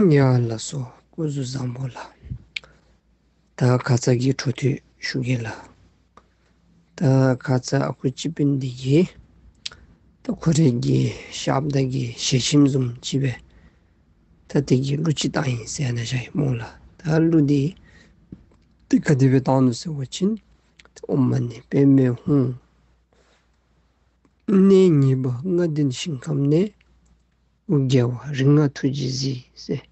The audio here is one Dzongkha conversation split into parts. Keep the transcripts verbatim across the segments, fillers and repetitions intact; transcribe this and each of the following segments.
ཡ་ལགས་སོ། སྐུ་གཟུགས་བཟང་པོ་ལགས། ད་ཁ་ཙ་གི་འཕྲོ་མཐུད་ཞུ་གེ་ལགས། ད་ཁ་ཙ་ཨ་ཁུ་སྤྱི་དཔོན་འདི་གིས་ད་ཁོ་རའི་གི་ཞབས་དང་གི་ཞལ་ཆེམས་བཟུམ་ཅིག་སྦེ་ད་དེ་གི་གླུ་ཅིག་བཏང་ཡི་ཟེར་ཨ་ནཱ་བཞག་ཡི་སྨོ་ལགས། ད་གླུ་འདི་ཏེ་ག་དེ་སྦེ་བཏང་ནུག་ཟེར་བ་ཅིན། ཨོཾ་མ་ཎི་པདྨེ་ཧཱུྃ། གནས་ངེས་པ་ལྔ་ལྡན་ཞིང་ཁམས་ནས། དབུ་རྒྱལ་བ་རིགས་ལྔ་ཐུགས་རྗེས་གཟིགས་ཟེར།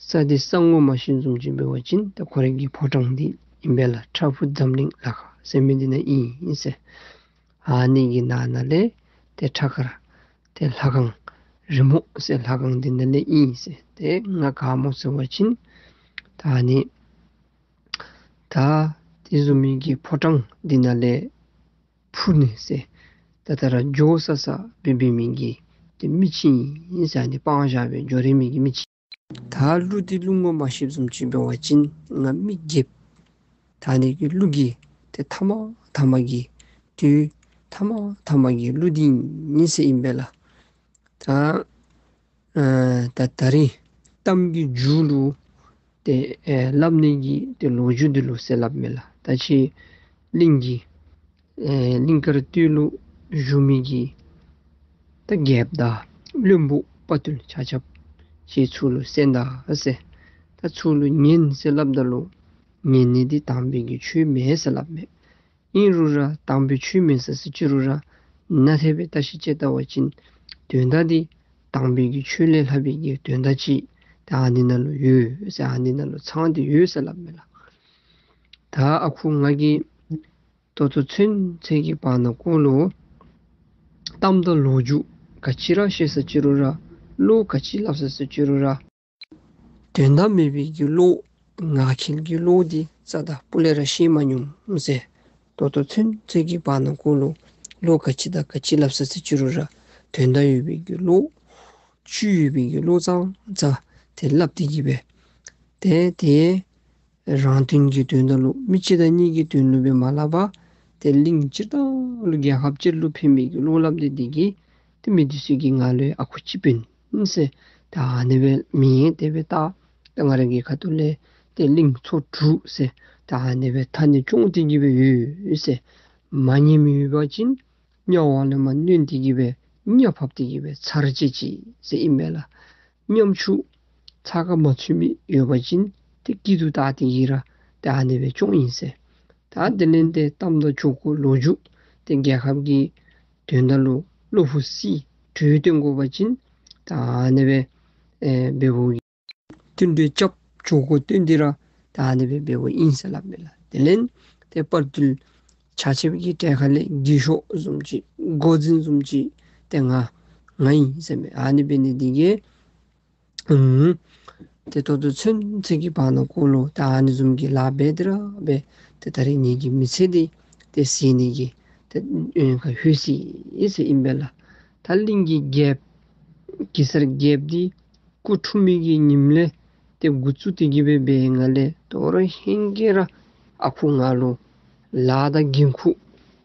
ས་འདི་ས་ངོ་མ་ཤེས་བཟུམ་ཅིག་འབད་བ་ཅིན་ད་ཁོ་རའི་གི་ཕོ་བྲང་འདི་ཨིན་པས་ལགས། ཁྲ་ཕུ་འཛམ་གླིང་ལ་ཁ་ཟེར་མི་འདི་ནང་ཨིན་ཟེར། ཨ་ནི་གི་ནང་ན་ལས་ཏེ་ཁྲ་མཁར་ཏེ་ལྷ་ཁང་རི་མོ་ཟེར་ལྷ་ཁང་འདི་ནང་ལས་ཨིན་ཟེར། ཏེ་ང་ག་སྨོ་ཟེར་བ་ཅིན་ད་ཨ་ནི་ད་དེ་བཟུམ་མའི་གི་ཕོ་བྲང་འདི་ནང་ལས་འཕུར་ནི་ཟེར། ད་ད་ར་འགྱོ་ས་ས་འབད་འབད་མི་གི་ཏེ་མི་ཅིག་ཨིན་ཟེར། ཨ་ནི་སྤང་བཞག་སྦེ་འགྱོ་རན་མི་གི་མི་ཅིག། ད་གླུ་འདི་གླུ་ངོ་མ་ཤེས་བཟུམ་ཅིག་འབད་བ་ཅིན་ང་མི་རྒསཔ། ད་ཨ་ནི་གི་གླུ་གི་ཏེ་ཐ་མ་ཐ་མ་གི་དུས་ཐ་མ་ཐ་མ་གི་གླུ་འདི་ཨིན་ཟེར་ཨིན་པས་ལགས། ད་ཨ་ད་ད་རིས་གཏམ་གྱི་མཇུག་ལུ་ཏེ་ཨེ་སླབ་ནི་གི་ཏེ་ལོ་རྒྱུས་འདི་ལུ་ཟེར་སླབ་མས་ལགས། ད་ཅི་གླིང་གི་ཨེ་གླིང་དཀར་སྟོད་ལུ་བཞུགས་མི་གི་ད་རྒྱལཔོ་དང་བློན་པོ་དཔའ་བརྟུལ་ཆ་ཁྱབ་ཅིག་ཚུར་ལུ་གསན་ད་ཟེར། ད་ཚུར་ལུ་ཉན་ཟེར་སླབ་ད་ལུ་ཉན་ནི་འདི་དམ་པའི་གི་ཆོས་མེན་ཟེར་སླབ་མས། ཨིན་རུང་ར་དམ་པའི་ཆོས་མེན་ཟེར་ཟེར་ཅི་རུང་ར་ནཱ་ཐད་སྦེ་བརྟག་ཞིབ་དཔྱད་བལྟ་བ་ཅིན་དོན་དག་འདི་དམ་པའི་གི་ཆོས་ལས་ལྷག་པའི་གི་དོན་དག་ཅིག་ད་ཨ་ནི་ནང་ལུ་ཡོད་ཟེར། ཨ་ནི་ནང་ལུ་ཚང་སྟེ་ཡོད་ཟེར་སླབ་མས་ལགས། ད་ཨ་ཁུ་ང་གིས་ད་ལྟོ་ཚུན་ཚོད་ཀྱི་བར་ན་གུ་ལུ་གཏམ་དང་ལོ་རྒྱུས་ག་ཅི་ར་བཤད་ཟེར་ཅི་རུང་ར་བློ་ག་ཅི་སླབ་ཟེར་ཟེར་ཅི་རུང་ར་དོན་དག་མེད་པའི་གི་བློ་ངག་འཁྱལ་གྱི་བློ་འདི་རྩ་དང་སྤུ་ལས་ར་བཤད་མ་མྱོང་ཟེར། ད་ལྟོ་ཚུན་ཚོད་ཀྱི་བར་ན་གུ་ལུ་བློ་ག་ཅི་དང་ག་ཅི་སླབ་ཟེར་ཟེར་ཅི་རུང་ར་དོན་དག་ཡོད་པའི་གི་བློ་བཅུད་ཡོད་པའི་གི་བློ་ཙང་ཙ་ཏེ་སླབ་སྟེ་གི་སྦེ་ཏེ་ཏེ་རང་དོན་གྱི་དོན་དག་ལུ་མི་གཅིག་དང་གཉིས་ཀྱི་དོན་ལུ་སྦེ་མ་སླབ་པར་ཏེ་གླིང་སྤྱིར་བཏང་ལུ་རྒྱལ་ཁབ་སྤྱི་ལུ་ཕན་པའི་གི་བློ་སླབ་སྟེ་འདི་གིས་ཏེ་མི་འདི་ཚུ་གིས་ང་ལུ་ཨ་ཁུ་སྤྱི་དཔོན་ཟེར་ད་ཨ་ནི་སྦེ་མིང་དེ་སྦེ་བཏགས། ད་ང་ར་གི་ཁ་ཐུག་ལས་ཏེ་གླིང་ཚོ་དྲུག་ཟེར་ད་ཨ་ནི་སྦེ་ཐ་སྙད་རྐྱང་སྟེ་གི་སྦེ་ཡོད་ཟེར། མ་ཉན་མི་ཡོད་པ་ཅིན་དམྱལ་བ་ལས་མར་བཏོན་ཏེ་གི་སྦེ་དམྱལ་ཕབ་སྟེ་གི་སྦེ་ཚར་བཅད་ཅི་ཟེར་ཨིན་པས་ལགས། ཉམ་ཆུང་ཚ་ཁ་མ་ཚུད་མི་ཡོད་པ་ཅིན་ཏེ་སྐྱིད་སྡུག་བལྟ་སྟེ་གི་ར་ཏེ་ཨ་ནི་སྦེ་སྐྱོང་ཨིན་ཟེར། ད་དེ་ལས་ཏེ་གཏམ་དང་ཆོས་སྐོར་ལོ་རྒྱུས་ཏེ་རྒྱལ་ཁབ་ཀྱི་དོན་དག་ལུ་བློ་ཕུགས་སི་གྲོས་སྟོན་དགོ་པ་ཅིན་ད་ཨ་ནི་སྦེ་ཨེ་འབདཝ་གི་བསྟུན་གྲོས་རྐྱབ་ཆོས་སྐོར་སྟོན་ཏེ་ར་ད་ཨ་ནི་སྦེ་འབདཝ་ཨིན་ཟེར་སླབ་མས་ལགས། དེ་ལས་ཏེ་དཔའ་བརྟུལ་ཆ་ཁྱབ་ཀྱི་གྲལ་ཁ་ལས་རྒས་ཤོས་བཟུམ་ཅིག་འགོ་འཛིན་བཟུམ་ཅིག་ཏེ་ང་ང་ཨིན་ཟེར་མས། ཨ་ནི་འབད་ནི་འདི་གིས་ཨུམ་ཏེ་ད་ལྟོ་ཚུན་ཚོད་ཀྱི་བར་ན་གུ་ལུ་ད་ཨ་ནི་བཟུམ་གྱི་ལཱ་འབད་དེ་ར་འབད་ཏེ་ད་རིས་ངེ་གི་མི་ཚེ་འདི་ཏེ་ཟད་ནི་གི་ཏེ་ཨེ་ཁ་ལྷོད་སོ་ཡི་ཟེར་ཨིན་པས་ལགས། ད་གླིང་གི་རྒྱལཔོ་གེ་སར་རྒྱལཔོ་འདི་སྐུ་འཁྲུངས་མི་གི་ཉིནམ་ལས་ཏེ་འགོ་བཙུགས་ཏེ་གི་སྦེ་འབད་ནི་ལས་དོ་རུང་ཧེང་སྐལ་ར་ཨ་ཁུ་ང་ལུ་ལཱ་དང་འགན་ཁུར་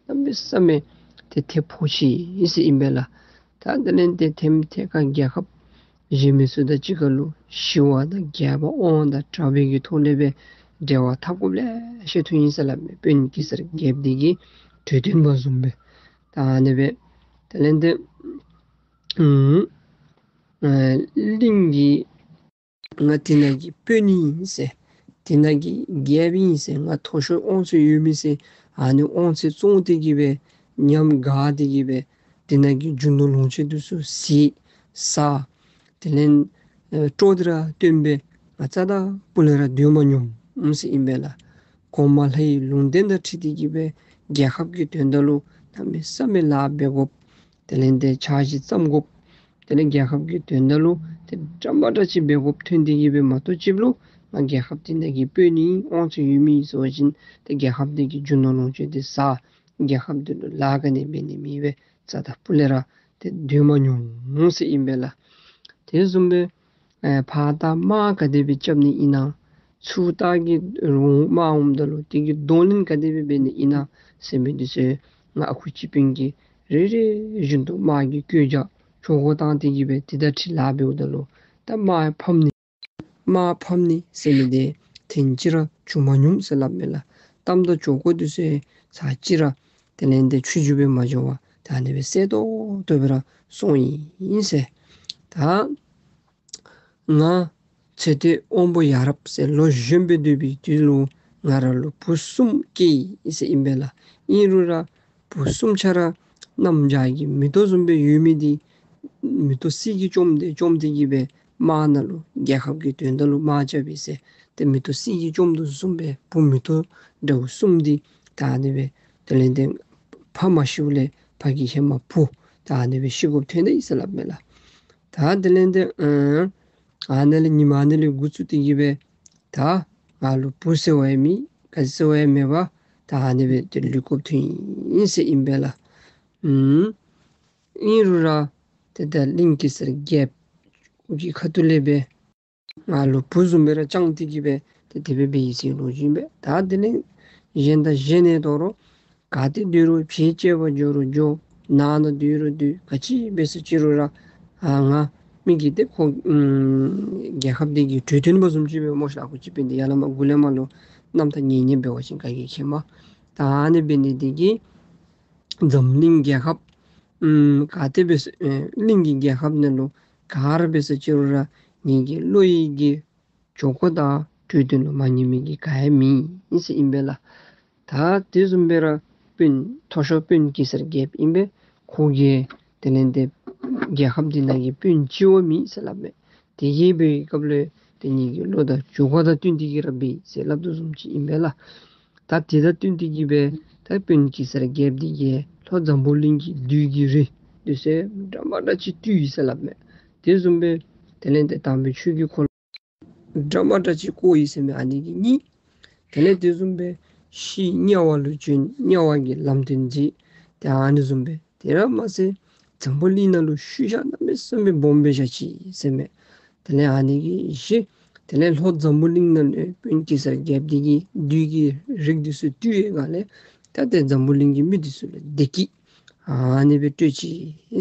གནམ་མེད་ས་མེད་ཏེ་ཐེབས་ཕོག་ཅི་ཟེར་ཨིན་པས་ལགས། ད་དེ་ལས་ཏེ་ཐེམ་ཐེ་ཁ་རྒྱལ་ཁབ་གཞན་མི་ཚུ་དང་གཅིག་ཁར་ལུ་ཞི་བ་དང་རྒྱས་པ་དབང་དང་དྲག་པོའི་གི་ཐོག་ལས་སྦེ་འབྲེལ་བ་འཐབ་དགོཔ་ལེ་ཤ་ཐོན་ཡི་ཟེར་སླབ་མས། དཔོན་གེ་སར་རྒྱལཔོ་འདི་གིས་གྲོས་སྟོན་པ་བཟུམ་སྦེ། ད་ཨ་ནི་སྦེ་དེ་ལས་ཏེ་ཨུམ་ཨེ་གླིང་གི་ང་འདི་ནང་གི་དཔོན་ཨིན་ཟེར། འདི་ནང་གི་རྒྱལཔོ་ཨིན་ཟེར། ང་མཐོ་ཤོས་དབང་ཚད་ཡོད་མི་ཟེར། ཨ་ནི་དབང་ཚད་བཙོང་སྟེ་གི་སྦེ་ཉམས་དགའ་སྟེ་གི་སྦེ་འདི་ནང་གི་རྒྱུ་ནོར་ལོངས་སྤྱོད་འདི་ཚུ་ཟད་ཟ། དེ་ལས་ཨེ་སྤྲོ་སྟེ་ར་སྟོན་སྦེ་ང་རྩ་དང་སྤུ་ལས་ར་སྡོད་མ་མྱོང་ཟེར་ཨིན་པས་ལགས། གོང་མ་ལྷའི་ལུང་བསྟན་དང་འཁྲིལ་ཏེ་གི་སྦེ་རྒྱལ་ཁབ་ཀྱི་དོན་དག་ལུ་གནམ་མེད་ས་མེད་ལཱ་འབད་དགོཔ། དེ་ལས་ཏེ་ཕྱག་ཞུ་བརྩམ་དགོཔ། དེ་ལས་རྒྱལ་ཁབ་ཀྱི་དོན་དག་ལུ་ཏེ་འདྲ་མ་འདྲ་ཅིག་འབད་དགོཔ་ཐོན་ཏེ་གི་སྦེ་མ་གཏོགས་ཅིག་ལུ་ང་རྒྱལ་ཁབ་འདི་ནང་གི་དཔོན་ཨིན་དབང་ཚད་ཡོད་མི་ཨིན་ཟེར་བ་ཅིན་ཏེ་རྒྱལ་ཁབ་འདི་གི་རྒྱུ་ནོར་ལོངས་སྤྱོད་འདི་ཟ། རྒྱལ་ཁབ་འདི་ལུ་ལཱ་ག་ནི་འབད་ནི་མེད་པས། རྩ་དང་སྤུ་ལས་ར་ཏེ་སྡོད་མ་མྱོང་ཟེར་ཨིན་པས་ལགས། དེ་བཟུམ་སྦེ་ཨེ་ཕར་ལྟ་དམག་ག་དེ་སྦེ་རྐྱབ་ནི་ཨིན་ན། ཚུར་ལྟ་གི་རོགས་དམག་འོངམ་ད་ལུ་དེ་གི་གདོང་ལེན་ག་དེ་སྦེ་འབད་ནི་ཨིན་ན་ཟེར་མི་འདི་ཚུ་ང་ཨ་ཁུ་སྤྱི་དཔོན་གྱིས་རེ་རེ་བཞིན་དུ་དམག་གི་བཀོད་རྒྱ་ཆོ་ག་བཏང་སྟེ་གི་སྦེ་དེ་དང་འཁྲིལ་ལཱ་འབདཝ་ད་ལུ་ད་དམག་ཕམ་ནི་ དམག་ཕམ་ནི་ཟེར་མི་འདི་ཐེངས་གཅིག་ར་བྱུང་མ་མྱོང་ཟེར་སླབ་མས་ལགས། གཏམ་དང་བྱ་སྒོ་འདི་ཚུ་ཚར་གཅིག་ར་དེ་ལས་འདི་ཆོས་བརྒྱུད་སྦེ་མ་འགྱོ་བར་ད་ཨ་ནི་སྦེ་གསལ་ཏོག་ཏོ་སྦེ་ར་སོང་ཡི་ཟེར། ད་ང་ཚེ་སྟོད་དབང་པོ་ཡ་རབས་ཟེར་ལོ་གཞོན་པའི་སྡོད་པའི་དུས་ལུ་ང་ར་ལུ་བུ་གསུམ་སྐྱེས་ཡི་ཟེར་ཨིན་པས་ལགས། ཨིན་རུང་ར་བུ་གསུམ་ཆ་ར་གནམ་བྱཱར་གྱི་མེ་ཏོག་བཟུམ་སྦེ་ཡོད་མི་འདི་མེ་ཏོག་སད་ཀྱིས་བཅོམ་སྟེ་བཅོམ་སྟེ་གི་སྦེ་དམག་ནང་ལུ་རྒྱལ་ཁབ་ཀྱི་དོན་དག་ལུ་དམག་རྐྱབ་ཡི་ཟེར། ཏེ་མེ་ཏོག་སད་ཀྱིས་བཅོམ་དོ་བཟུམ་སྦེ་བུ་མེ་ཏོག་འདྲཝ་གསུམ་འདི་ད་ཨ་ནི་སྦེ་དེ་ལས་འདི་ཕ་མ་ཤིཝ་ལས་ཕ་གི་ཧེ་མ་བུ་ད་ཨ་ནི་སྦེ་ཤི་དགོཔ་ཐོན་ནི་ཨིན་ཟེར་སླབ་མས་ལགས། ད་དེ་ལས་འདི་ཨ་ཨ་ནི་ལས་ཉིནམ་ཨ་ནི་ལས་འགོ་བཙུགས་ཏེ་གི་སྦེ་ད་ང་ལུ་བུ་ཟེར་བ་ཡང་མེད་ག་ཟེར་བ་ཡང་མེད་པར་ད་ཨ་ནི་སྦེ་ཏེ་ལུས་དགོཔ་ཐོན་ཡི་ཟེར་ཨིན་པས་ལགས། ཨུམ། ཨིན་རུང་ར་ཏེ་ད་གླིང་གེ་སར་རྒྱལཔོ་གི་ཁ་ཐུག་ལས་སྦེ་ང་ལུ་བུ་བཟུམ་སྦེ་ར་བསྐྱངས་ཏེ་གི་སྦེ་ཏེ་དེ་སྦེ་འབད་ཡི་ཟེར་ལོ་རྒྱུས་ཨིན་པས། ད་དེ་ལས་གཞན་དང་གཞན་ནས་དོ་རུང་ག་ཏེ་སྡོད་རུང་ཕྱི་བྱེད་པར་འགྱོ་རུང་འགྱོ་ནང་ན་སྡོད་རུང་སྡོད་ག་ཅི་འབད་ཟེར་ཅི་རུང་ར་ཨ་ང་མི་གིས་ཏེ་ཁོ་ཨམ་རྒྱལ་ཁབ་འདི་གི་གྲོས་སྟོན་པ་བཟུམ་ཅིག་སྦེ་སྨོ་ཤ་ལགས། ཁོ་ཅིག་འབད་ནི་འདི་ཡར་ལས་མར་མགུ་ལས་མར་ལུ་རྣམ་ཐར་ཉན་ཉན་འབད་བ་ཅིན་ག་གིས་མཁྱེན་མས། ད་ཨ་ནི་འབད་ནི་འདི་གིས་འཛམ་གླིང་རྒྱལ་ཁབ་ཨམ་ག་ཏེ་འབད་ཟེར་ཨེ་གླིང་གི་རྒྱལ་ཁབ་ནང་ལུ་ག་ར་འབད་ཟེར་ཅི་རུང་ར་ངེ་གི་བློ་ཡི་གི་བྱ་སྒོ་དང་གྲོས་སྟོན་ལུ་མ་ཉན་མི་གི་ག་ཡང་མེད་ཨིན་ཟེར་ཨིན་པས་ལགས། ད་དེ་བཟུམ་སྦེ་ར་དཔོན་མཐོ་ཤོས་དཔོན་གེ་སར་རྒྱལཔོ་ཨིན་པས། ཁོ་གིས་དེ་ལས་འདི་རྒྱལ་ཁབ་འདི་ནང་གི་དཔོན་ཅིག་བ་མེད་ཟེར་སླབ་མས། དེ་གིས་འབད་བའི་སྐབས་ལུ་ཏེ་ངེ་གི་བློ་དང་བྱ་སྒོ་དང་བསྟུན་ཏེ་གི་ར་འབད་ཟེར་སླབ་དོ་བཟུམ་ཅིག་ཨིན་པས་ལགས། ད་དེ་དང་བསྟུན་ཏེ་གི་སྦེ་ད་དཔོན་གེ་སར་རྒྱལཔོ་འདི་གིས་ལྷོ་འཛམ་བུ་གླིང་གི་བདུད་ཀྱི་རིགས་འདི་ཚུ་འདྲ་མ་འདྲཝ་ཅིག་བཏུལ་ཡི་ཟེར་སླབ་མས། དེ་བཟུམ་སྦེ་དེ་ལས་འདི་དམ་པའི་ཆོས་ཀྱི་འཁོར་ལོ་འདྲ་མ་འདྲཝ་ཅིག་བསྐོར་ཡི་ཟེར་མས། ཨ་ནི་གི་གཉིས། དེ་ལས་དེ་བཟུམ་སྦེ་ཤི་དམྱལ་བ་ལུ་བྱོན། དམྱལ་བ་གི་ལམ་སྟོན་མཛད། ཏེ་ཨ་ནི་བཟུམ་སྦེ་དེ་ར་མ་ཚད་འཛམ་བུ་གླིང་ནང་ལུ་ཤུལ་བཞག་གནམ་མེད་ས་མེད་སྦོམ་སྦེ་བཞག་ཅི་ཟེར་མས། དེ་ལས་ཨ་ནི་གི་བཞི། དེ་ལས་ལྷོ་འཛམ་བུ་གླིང་ནང་ལུ་དཔོན་གེ་སར་རྒྱལཔོ་འདི་གིས་བདུད་ཀྱི་རིགས་འདི་ཚུ་བཏུལ་བའི་སྒང་ལས་ད་ཏེ་འཛམ་བུ་གླིང་གི་མི་འདི་ཚུ་ལུ་བདེ་སྐྱིད་ཨ་ནི་སྦེ་སྤྲོད་ཅི་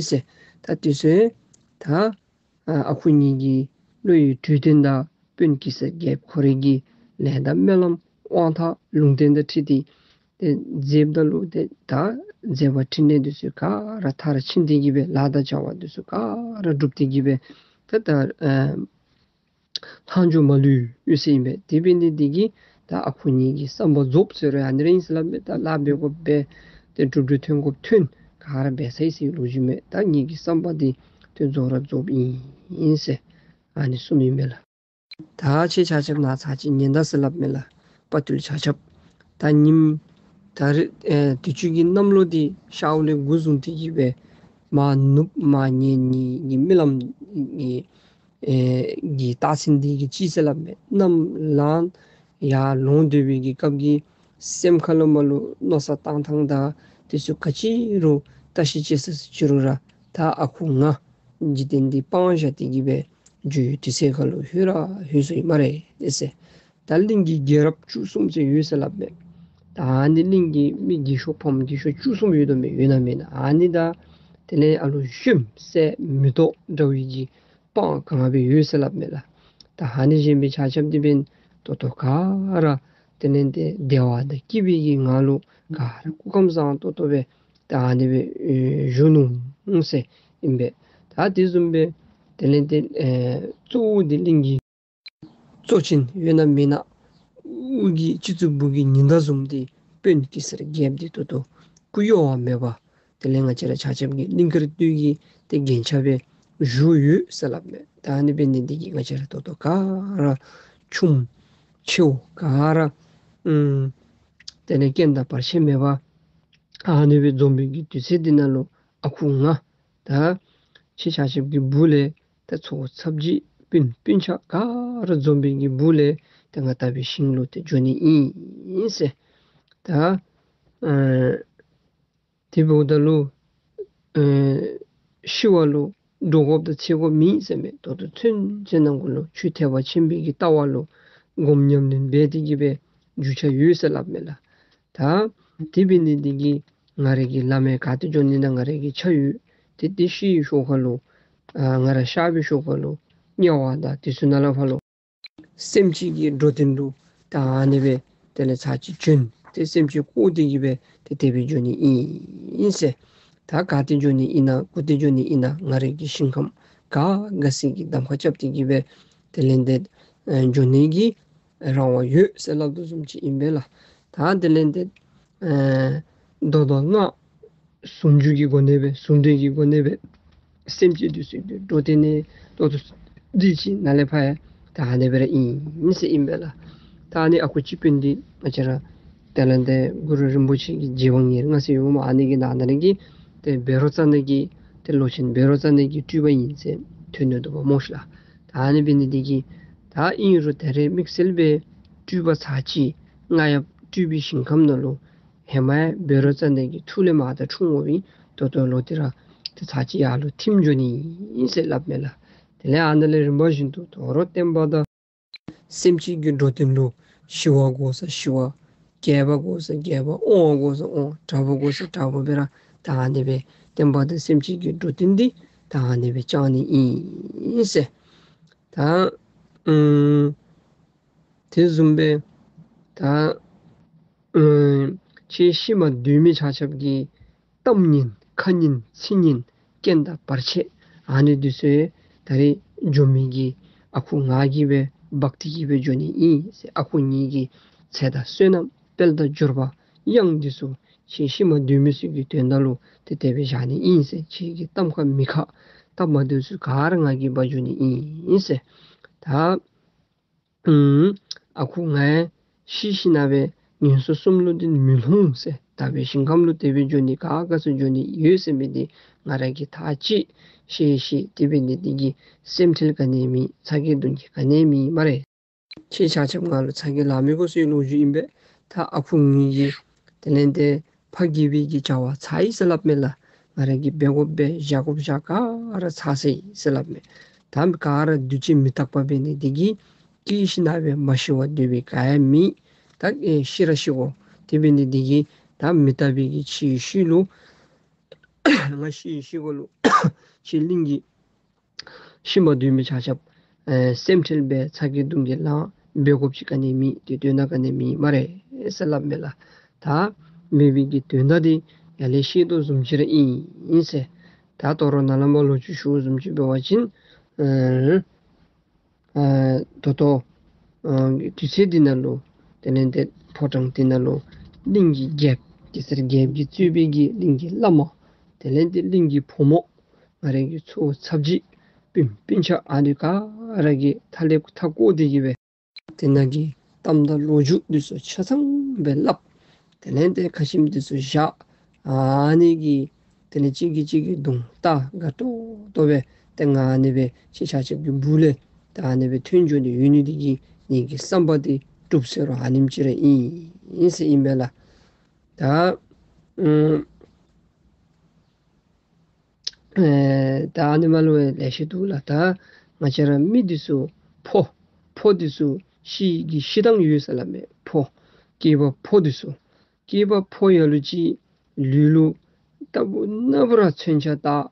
ཟེར། ད་དེ་ཚུ་ད་ཨ་ཨ་ཁུ་ངེ་གི་བློ་ཡི་གྲོས་སྟོན་དང་དཔོན་གེ་སར་རྒྱལཔོ་ཁོ་རའི་གི་ལས་དང་སྨོན་ལམ་དབང་ཐང་ལུང་བསྟན་དང་འཁྲིལ་ཏེ་ཏེ་མཛདཔ་ད་ལུ་ཏེ་ད་མཛད་པ་འཕྲིན་ལས་འདི་ཚུ་ག་ར་མཐར་ཕྱིན་ཏེ་གི་སྦེ་ལཱ་དང་བྱ་བ་འདི་ཚུ་ག་ར་སྒྲུབ་སྟེ་གི་སྦེ་ད་ད་ཨ་ལྷག་འཕྲོ་མ་ལུས་ཡོད་ཟེར་ཨིན་པས། དེ་འབད་ནི་འདི་གིས་ད་ཨ་ཁུ་ངེ་གི་བསམ་པ་རྫོགས་ཟེར་རུང་ཨ་ནི་ར་ཨིན་ཟེར་སླབ་མས། ད་ལཱ་འབད་དགོཔ་འབད་ཏེ་གྲུབ་འབྲས་ཐོན་དགོཔ་ཐོན་ག་ར་འབད་ཚར་ཡི་ཟེར་ལོ་རྒྱུས་མས། ད་ངེ་གི་བསམ་པ་འདི་ཏེ་རྫོགས་ར་རྫོགསཔ་ཨིན་ཟེར་ཨ་ནི་གསུངམ་ཨིན་པས་ལགས། ད་ཁྱེད་ཆ་ཁྱབ་ནཱ་ཚར་གཅིག་ཉན་ད་ཟེར་སླབ་མས་ལགས། དཔའ་བརྟུལ་ཆ་ཁྱབ། ད་ཉིནམ་ད་རེས་ཨེ་དུས་ཅི་གི་གནམ་ལོ་འདི་ཤརཝ་ལས་འགོ་བཟུང་སྟེ་གི་སྦེ་མར་ནུབ་མར་ཉེ་གཉིས་ཀྱི་རྨི་ལམ་གྱི་ཨེ་གི་རྟགས་མཚན་འདི་གིས་ཅི་ཟེར་སླབ་མས། གནམ་ལངས་ཡར་ལོང་སྡོད་པའི་གི་སྐབས་ཀྱི་སེམས་ཁ་ལུ་མར་ལུ་མནོ་བསམ་བཏང་ཐངས་དང་དེ་ཚུ་ག་ཅི་རུང་བརྟག་ཞིབ་དཔྱད་ས་ཅི་རུང་ར་ད་ཨ་ཁུ་ང་འཇིག་རྟེན་འདི་སྤང་བཞག་སྟེ་གི་སྦེ་འགྱོ་བའི་དུས་ཚོད་ཁ་ལུ་ལྷོད་ར་ལྷོད་སོ་ཡི་སྨ་རེ་ཟེར། ད་གླིང་གི་རྒྱལ་རབས་བཅུ་གསུམ་ཟེར་ཡོད་ཟེར་སླབ་མས། ད་ཨ་ནི་གླིང་གི་མི་རྒས་ཤོས་ཕམ་རྒས་ཤོས་བཅུ་གསུམ་ཡོད་དོ་མས། ཡོད་ན་མེད་ན་ཨ་ནི་དང་དེ་ལས་ཨ་ལོ་གཞོནམ་སྲས་མེ་ཏོག་འདྲ་བའི་གི་སྤང་གང་སྦེ་ཡོད་ཟེར་སླབ་མས་ལགས། ད་ཨ་ནི་བཞིན་སྦེ་ཆ་ཁྱབ་འདི་འབདན་ད་ལྟོ་ག་ར་དེ་ལས་ཏེ་བདེ་བ་དང་སྐྱིད་པའི་གི་ངང་ལུ་ག་ར་སྐུ་ཁམས་བཟང་ཏོག་ཏོ་སྦེ་ད་ཨ་ནི་སྦེ་ཨེ་བཞུགས་ནུག་ཟེར་ཨིན་པས། ད་དེ་བཟུམ་སྦེ་དེ་ལས་ཏེ་ཨེ་གཙོ་བོ་འདི་གླིང་གི་གཙོ་ཆེན་ཡོད་ན་མེད་ན་དབུ་གི་སྤྱི་གཙུག་བུ་གི་ཉི་ཟླ་བཟུམ་འདི་དཔོན་གེ་སར་རྒྱལཔོ་འདི་ད་ལྟོ་སྐུ་གཡོ་བ་མེད་པ། དེ་ལས་ང་བཅས་ར་ཆ་ཁྱབ་ཀྱི་གླིང་དཀར་སྟོད་ཀྱི་ཏེ་རྒྱན་ཆ་སྦེ་བཞུགས་ཡོད་ཟེར་སླབ་མས། ད་ཨ་ནི་འབད་ནི་འདི་གིས་ང་བཅས་ར་ད་ལྟོ་ག་ར་ཆུང་ཆེཝ་ག་ར་ཨམ་དེ་ལས་རྐྱེན་དང་བར་ཆད་མེད་པར་ཨ་ནི་སྦེ་འཛོམས་པའི་གི་དུས་ཚོད་འདི་ནང་ལུ་ཨ་ཁུ་ང་ད་ཁྱེད་ཆ་ཁྱབ་ཀྱི་སྦུག་ལས་ད་ཚ་བོ་ཚ་བརྒྱུད་སྤུན་སྤུན་ཆ་ག་ར་འཛོམས་པའི་གི་སྦུག་ལས་ད་ང་དག་པའི་ཞིང་ལུ་ཏེ་འགྱོ་ནི་ཨིན་ཟེར། ད་ཨ་དེ་འབདཝ་ད་ལུ་ཨེ་ཤི་བ་ལུ་འདྲོག་དགོཔ་དང་འཚེར་དགོཔ་མེད་ཟེར་མས། ད་ལྟོ་ཚུན་ཚོད་ནང་འཁོད་ལུ་ཆོས་ཐེག་པ་ཆེན་པོའི་གི་ལྟ་བ་ལུ་སྒོམ་ཉམས་ལེན་འབད་དེ་གི་སྦེ་རྒྱུས་ཆ་ཡོད་ཟེར་སླབ་མས་ལགས། ད་དེ་འབད་ནི་འདི་གིས་ང་རའི་གི་བླ་མའི་ག་ཏེ་འགྱོ་ནི་ན་ང་རའི་གི་ཆ་ཡོད། ཏེ་དེ་ཤི་བའི་ཤུལ་ཁ་ལུ་ཨ་ང་ར་གཤགས་པའི་ཤུལ་ཁ་ལུ་དམྱལ་བ་དང་དེ་ཚུ་ནང་ལས་ཕར་ལུ་ སེམས་ཅན་གྱི་འགྲོ་དོན་ལུ་ད་ཨ་ནི་སྦེ་དེ་ལས་ཚར་གཅིག་བྱོན་ཏེ་སེམས་ཅན་བཀོ་སྟེ་གི་སྦེ་ཏེ་དེ་སྦེ་འགྱོ་ནི་ཨིན་ཟེར། ད་ག་ཏེ་འགྱོ་ནི་ཨིན་ན་གུ་ཏེ་འགྱོ་ནི་ཨིན་ན་ང་རའི་གི་ཞིང་ཁམས་ག་ག་ཟེར་གྱི་གདམ་ཁ་རྐྱབ་སྟེ་གི་སྦེ་དེ་ལས་ཏེ་ཨེ་འགྱོ་ནི་གི་རང་དབང་ཡོད་ཟེར་སླབ་དོ་བཟུམ་ཅིག་ཨིན་པས་ལགས། ད་དེ་ལས་ཏེ་ཨེ་མདོ་དང་སྔགས་ཟུང་འཇུག་གི་སྒོ་ནས་སྦེ་ཟུང་འབྲེལ་གྱི་སྒོ་ནས་སྦེ་སེམས་ཅན་འདི་ཚུ་གི་འགྲོ་དོན་ནི་ཏོག་ཏོ་འདི་ཅིག་ནཱ་ལས་ཕར་ཡང་ད་ཨ་ནི་སྦེ་ར་ཨིན་ཟེར་ཨིན་པས་ལགས། ད་ཨ་ནི་ཨ་ཁུ་སྤྱི་དཔོན་འདི་ང་བཅས་ར་དེ་ལས་ཏེ་གུ་རུ་རིན་པོ་ཆེ་གི་རྗེ་འབངས་ཉེར་ལྔ་ཟེར་ཡོདཔ་མས། ཨ་ནི་གི་ནང་ན་ལས་ཀྱི་ཏེ་བཻ་རོ་ཙ་ན་གི་ཏེ་ལོ་ཆེན་བཻ་རོ་ཙ་ན་གི་སྤྲུལ་པ་ཨིན་ཟེར་ཐོན་ནུག་འདུག་པ་སྨོ་ཤི་ལགས། ད་ཨ་ནི་འབད་ནི་འདི་གིས་ད་ཨིན་རུང་ད་རེས་དམིགས་བསལ་སྦེ་སྤྲུལ་པ་ཚར་གཅིག་རྔ་ཡབ་སྤྲུལ་པའི་ཞིང་ཁམས་ནང་ལུ་ཧེ་མ་ཡང་བཻ་རོ་ཙ་ན་གི་ཐུགས་ལས་མར་ད་འཁྲུངས་འོང་པའི་ད་ལྟོ་ལོག་སྟེ་ར་ཏེ་ཚར་གཅིག་ཡར་ལུ་ཐིམ་འགྱོ་ནི་ཨིན་ཟེར་སླབ་མས་ལགས། དེ་ལས་ཨ་ནཱ་ལས་རིམ་པ་བཞིན་དུ་དོ་རུང་བསྟན་པ་དང་སེམས་ཅན་གྱི་འགྲོ་དོན་ལུ་ཞི་བ་དགོ་ས་ཞི་བ། རྒྱས་པ་དགོ་ས་རྒྱས་པ། དབང་བ་དགོ་ས་དབང་། དྲག་པོ་དགོ་ས་དྲག་པོ་སྦེ་ར་ད་ཨ་ནི་སྦེ་བསྟན་པ་དང་སེམས་ཅན་གྱི་འགྲོ་དོན་འདི་ད་ཨ་ནི་སྦེ་བསྐྱང་ནི་ཨིན་ཟེར། ད་ཨམ་དེ་བཟུམ་སྦེ་ད་ཨམ་ཁྱེད་ཤུལ་མ་སྡོད་མི་ཆ་ཁྱབ་ཀྱི་གཏམ་སྙན་ཁ་སྙན་ཚིག་སྙན་རྐྱེན་དང་བར་ཆད་ཨ་ནི་འདི་ཚུ་ད་རེས་འགྱོ་མི་གི་ཨ་ཁུ་ང་གིས་སྦེ་འབག་སྟེ་གི་སྦེ་འགྱོ་ནི་ཨིན་ཟེར། ཨ་ཁུ་ངེ་གི་ཚེ་དང་བསོད་ནམས་དཔལ་དང་འབྱོར་པ་གཡང་འདི་ཚུ་ཁྱེད་ཤུལ་མ་སྡོད་མི་ཚུ་གི་དོན་དག་ལུ་ཏེ་དེ་སྦེ་བཞག་ནི་ཨིན་ཟེར། ཁྱེད་ཀྱི་གཏམ་ཁ་མི་ཁ་སྟབས་མ་བདེཝ་ཚུ་ག་ར་ང་གིས་འབག་འགྱོ་ནི་ཨིན་ཟེར། ད་ཨམ་ཨ་ཁུ་ང་ཡང་ཤི་ཞིནམ་ལས་ངན་སོང་གསུམ་ལུ་འདི་མི་ལྷུང་ཟེར། དག་པའི་ཞིང་ཁམས་ལུ་དེ་སྦེ་འགྱོ་ནི་ག་ག་ཚུ་འགྱོ་ནི་ཡོད་ཟེར་མི་འདི་ང་ར་གིས་ཐག་བཅད་ཤེས་ཤེས། དེ་འབད་ནི་འདི་གིས་སེམས་ཁྲལ་ག་ནི་མེད། ཚ་གྱང་གདུང་གྱང་ག་ནི་མེད་སྨ་རེ། ཁྱེད་ཆ་ཁྱབ་ང་ལུ་ཚ་གྱང་ལང་མི་དགོ་ཟེར་ལོ་རྒྱུས་ཨིན་པས། ད་ཨ་ཁུ་ངེ་གི་དེ་ལས་ཏེ་ཕ་དགེ་བའི་གི་བྱ་བ་ཚར་ཡི་ཟེར་སླབ་མས་ལགས། ང་ར་གིས་འབད་དགོཔ་འབད་བཞག་དགོཔ་བཞག་ག་ར་ཚར་སོ་ཡི་ཟེར་སླབ་མས། ད་ག་ར་འདུས་བྱས་མི་རྟག་པ་འབད་ནི་འདི་གིས་སྐྱེ་ཞིནམ་ལས་མ་ཤི་བར་སྡོད་པའི་ག་ཡང་མེད། ད་ཨེ་ཤི་ར་ཤི་དགོ། དེ་འབད་ནི་འདི་གིས་ད་མི་རྟག་པའི་གི་ཁྱེད་ཤུལ་ལུ་ང་ཤི་ཤི་དགོ་ལོ། ཁྱེད་གླིང་གི་ཤུལ་མ་སྡོད་མི་ཆ་ཁྱབ་ཨེ་སེམས་ཁྲལ་འབད་ཚ་གྱང་གདུང་གྱང་ལང་འབད་དགོཔ་ཅིག་ག་ནི་མེད། དེ་དོན་དག་ག་ནི་མེད་སྨ་རེ་ཟེར་སླབ་མས་ལགས། ད་འབད་བའི་གི་དོན་དག་འདི་ཡར་ལས་ཤེས་དོ་བཟུམ་ཅིག་ར་ཨིན་ཟེར། ད་དོ་རུང་ནཱ་ལས་མར་ལོག་ཅིག་ཞུ་བཟུམ་ཅིག་འབད་བ་ཅིན་ཨེ་ཨ་ད་ལྟོ་ཨ་དུས་ཚོད་འདི་ནང་ལུ་དེ་ལས་ཏེ་ཕོ་བྲང་འདི་ནང་ལུ་གླིང་གི་རྒྱལཔོ་གེ་སར་རྒྱལཔོ་གིས་གཙོས་པའི་གི་གླིང་གི་བླ་མ་དེ་ལས་ཏེ་གླིང་གི་བུ་མོ་ང་རའི་གི་ཚ་བོ་ཚ་བྱི་སྤུན་སྤུན་ཆ་ཨ་ནི་ག་ར་གིས་མཐའ་ལས་མཐའ་བསྐོར་ཏེ་གི་སྦེ་དེ་ནང་གི་གཏམ་དང་ལོ་རྒྱུས་འདི་ཚུ་ཆ་ཚང་སྦེ་སླབ། དེ་ལས་ཏེ་ཁ་ཆེམས་འདི་ཚུ་བཞག། ཨ་ནི་གི་དེ་ལས་གཅིག་གིས་གཅིག་གི་གདོང་བལྟ། དགའ་ཏོག་ཏོ་སྦེ་ཏེ་ང་ཨ་ནི་སྦེ་ཁྱེད་ཆ་ཁྱབ་ཀྱི་སྦུག་ལས་ད་ཨ་ནི་སྦེ་ཐོན་འགྱོ་ནི་ཡོད་ནི་འདི་གིས་ངེ་གི་བསམ་པ་འདི་འགྲུབ་ཟེར་རུང་ཨ་ནེམ་ཅིག་ར་ཨིན་ཟེར་ཨིན་པས་ལགས། ད་ཨམ་ཨེ་ད་ཨ་ནི་མ་ལུ་ལེ་ཤ་འདུག་ལགས། ད་ང་བཅས་ར་མི་འདི་ཚུ་ཕོ་ཕོ་འདི་ཚུ་ཤི་གི་ཤི་ཐངས་ཡོད་ཟེར་སླབ་མས། ཕོ་སྐྱེས་པ་ཕོ་འདི་ཚུ་སྐྱེས་པ་ཕོ་ལ་ལུ་ཅིག་ལུས་ལུ་རྟག་བུ་ན་བུ་ར་མཚོན་ཆ་བཏགས།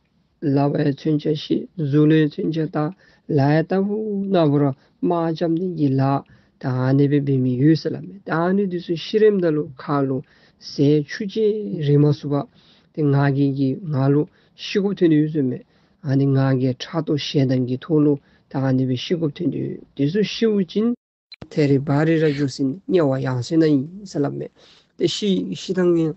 ལགཔ་ཡང་མཚོན་ཆ་བཤེད། གཟུགས་ལུ་ཡང་མཚོན་ཆ་བཏགས། ལག་ཡང་རྟག་བུ་ན་བུ་ར་དམག་རྐྱབ་ནི་གི་ལཱ་ད་ཨ་ནི་སྦེ་འབད་མི་ཡོད་ཟེར་སླབ་མས། ད་ཨ་ནི་འདི་ཚུ་ཤི་རནམ་ད་ལུ་ཁ་ལུ་ཟས་ཆུ་ཅིག་རེག་མ་ཚུགས་པར་ཏེ་ང་རྒྱལ་གྱིས་ང་ལུ་ཤི་དགོཔ་ཐོན་ནི་ཡོད་ཟེར་མས། ཨ་ནི་ང་རྒྱལ་ཕྲག་དོག་ཞེ་སྡང་གི་ཐོག་ལུ་ད་ཨ་ནི་སྦེ་ཤི་དགོཔ་ཐོན་ནི་ཡོད། དེ་ཚུ་ཤི་བ་ཅིན་ཐད་རི་བ་རི་ར་འགྱོ་ཟིན་དམྱལ་བ་ཡང་སོས་ནང་ཨིན་ཟེར་སླབ་མས། ཏེ་ཤི་ཤི་ཐངས་ཡང་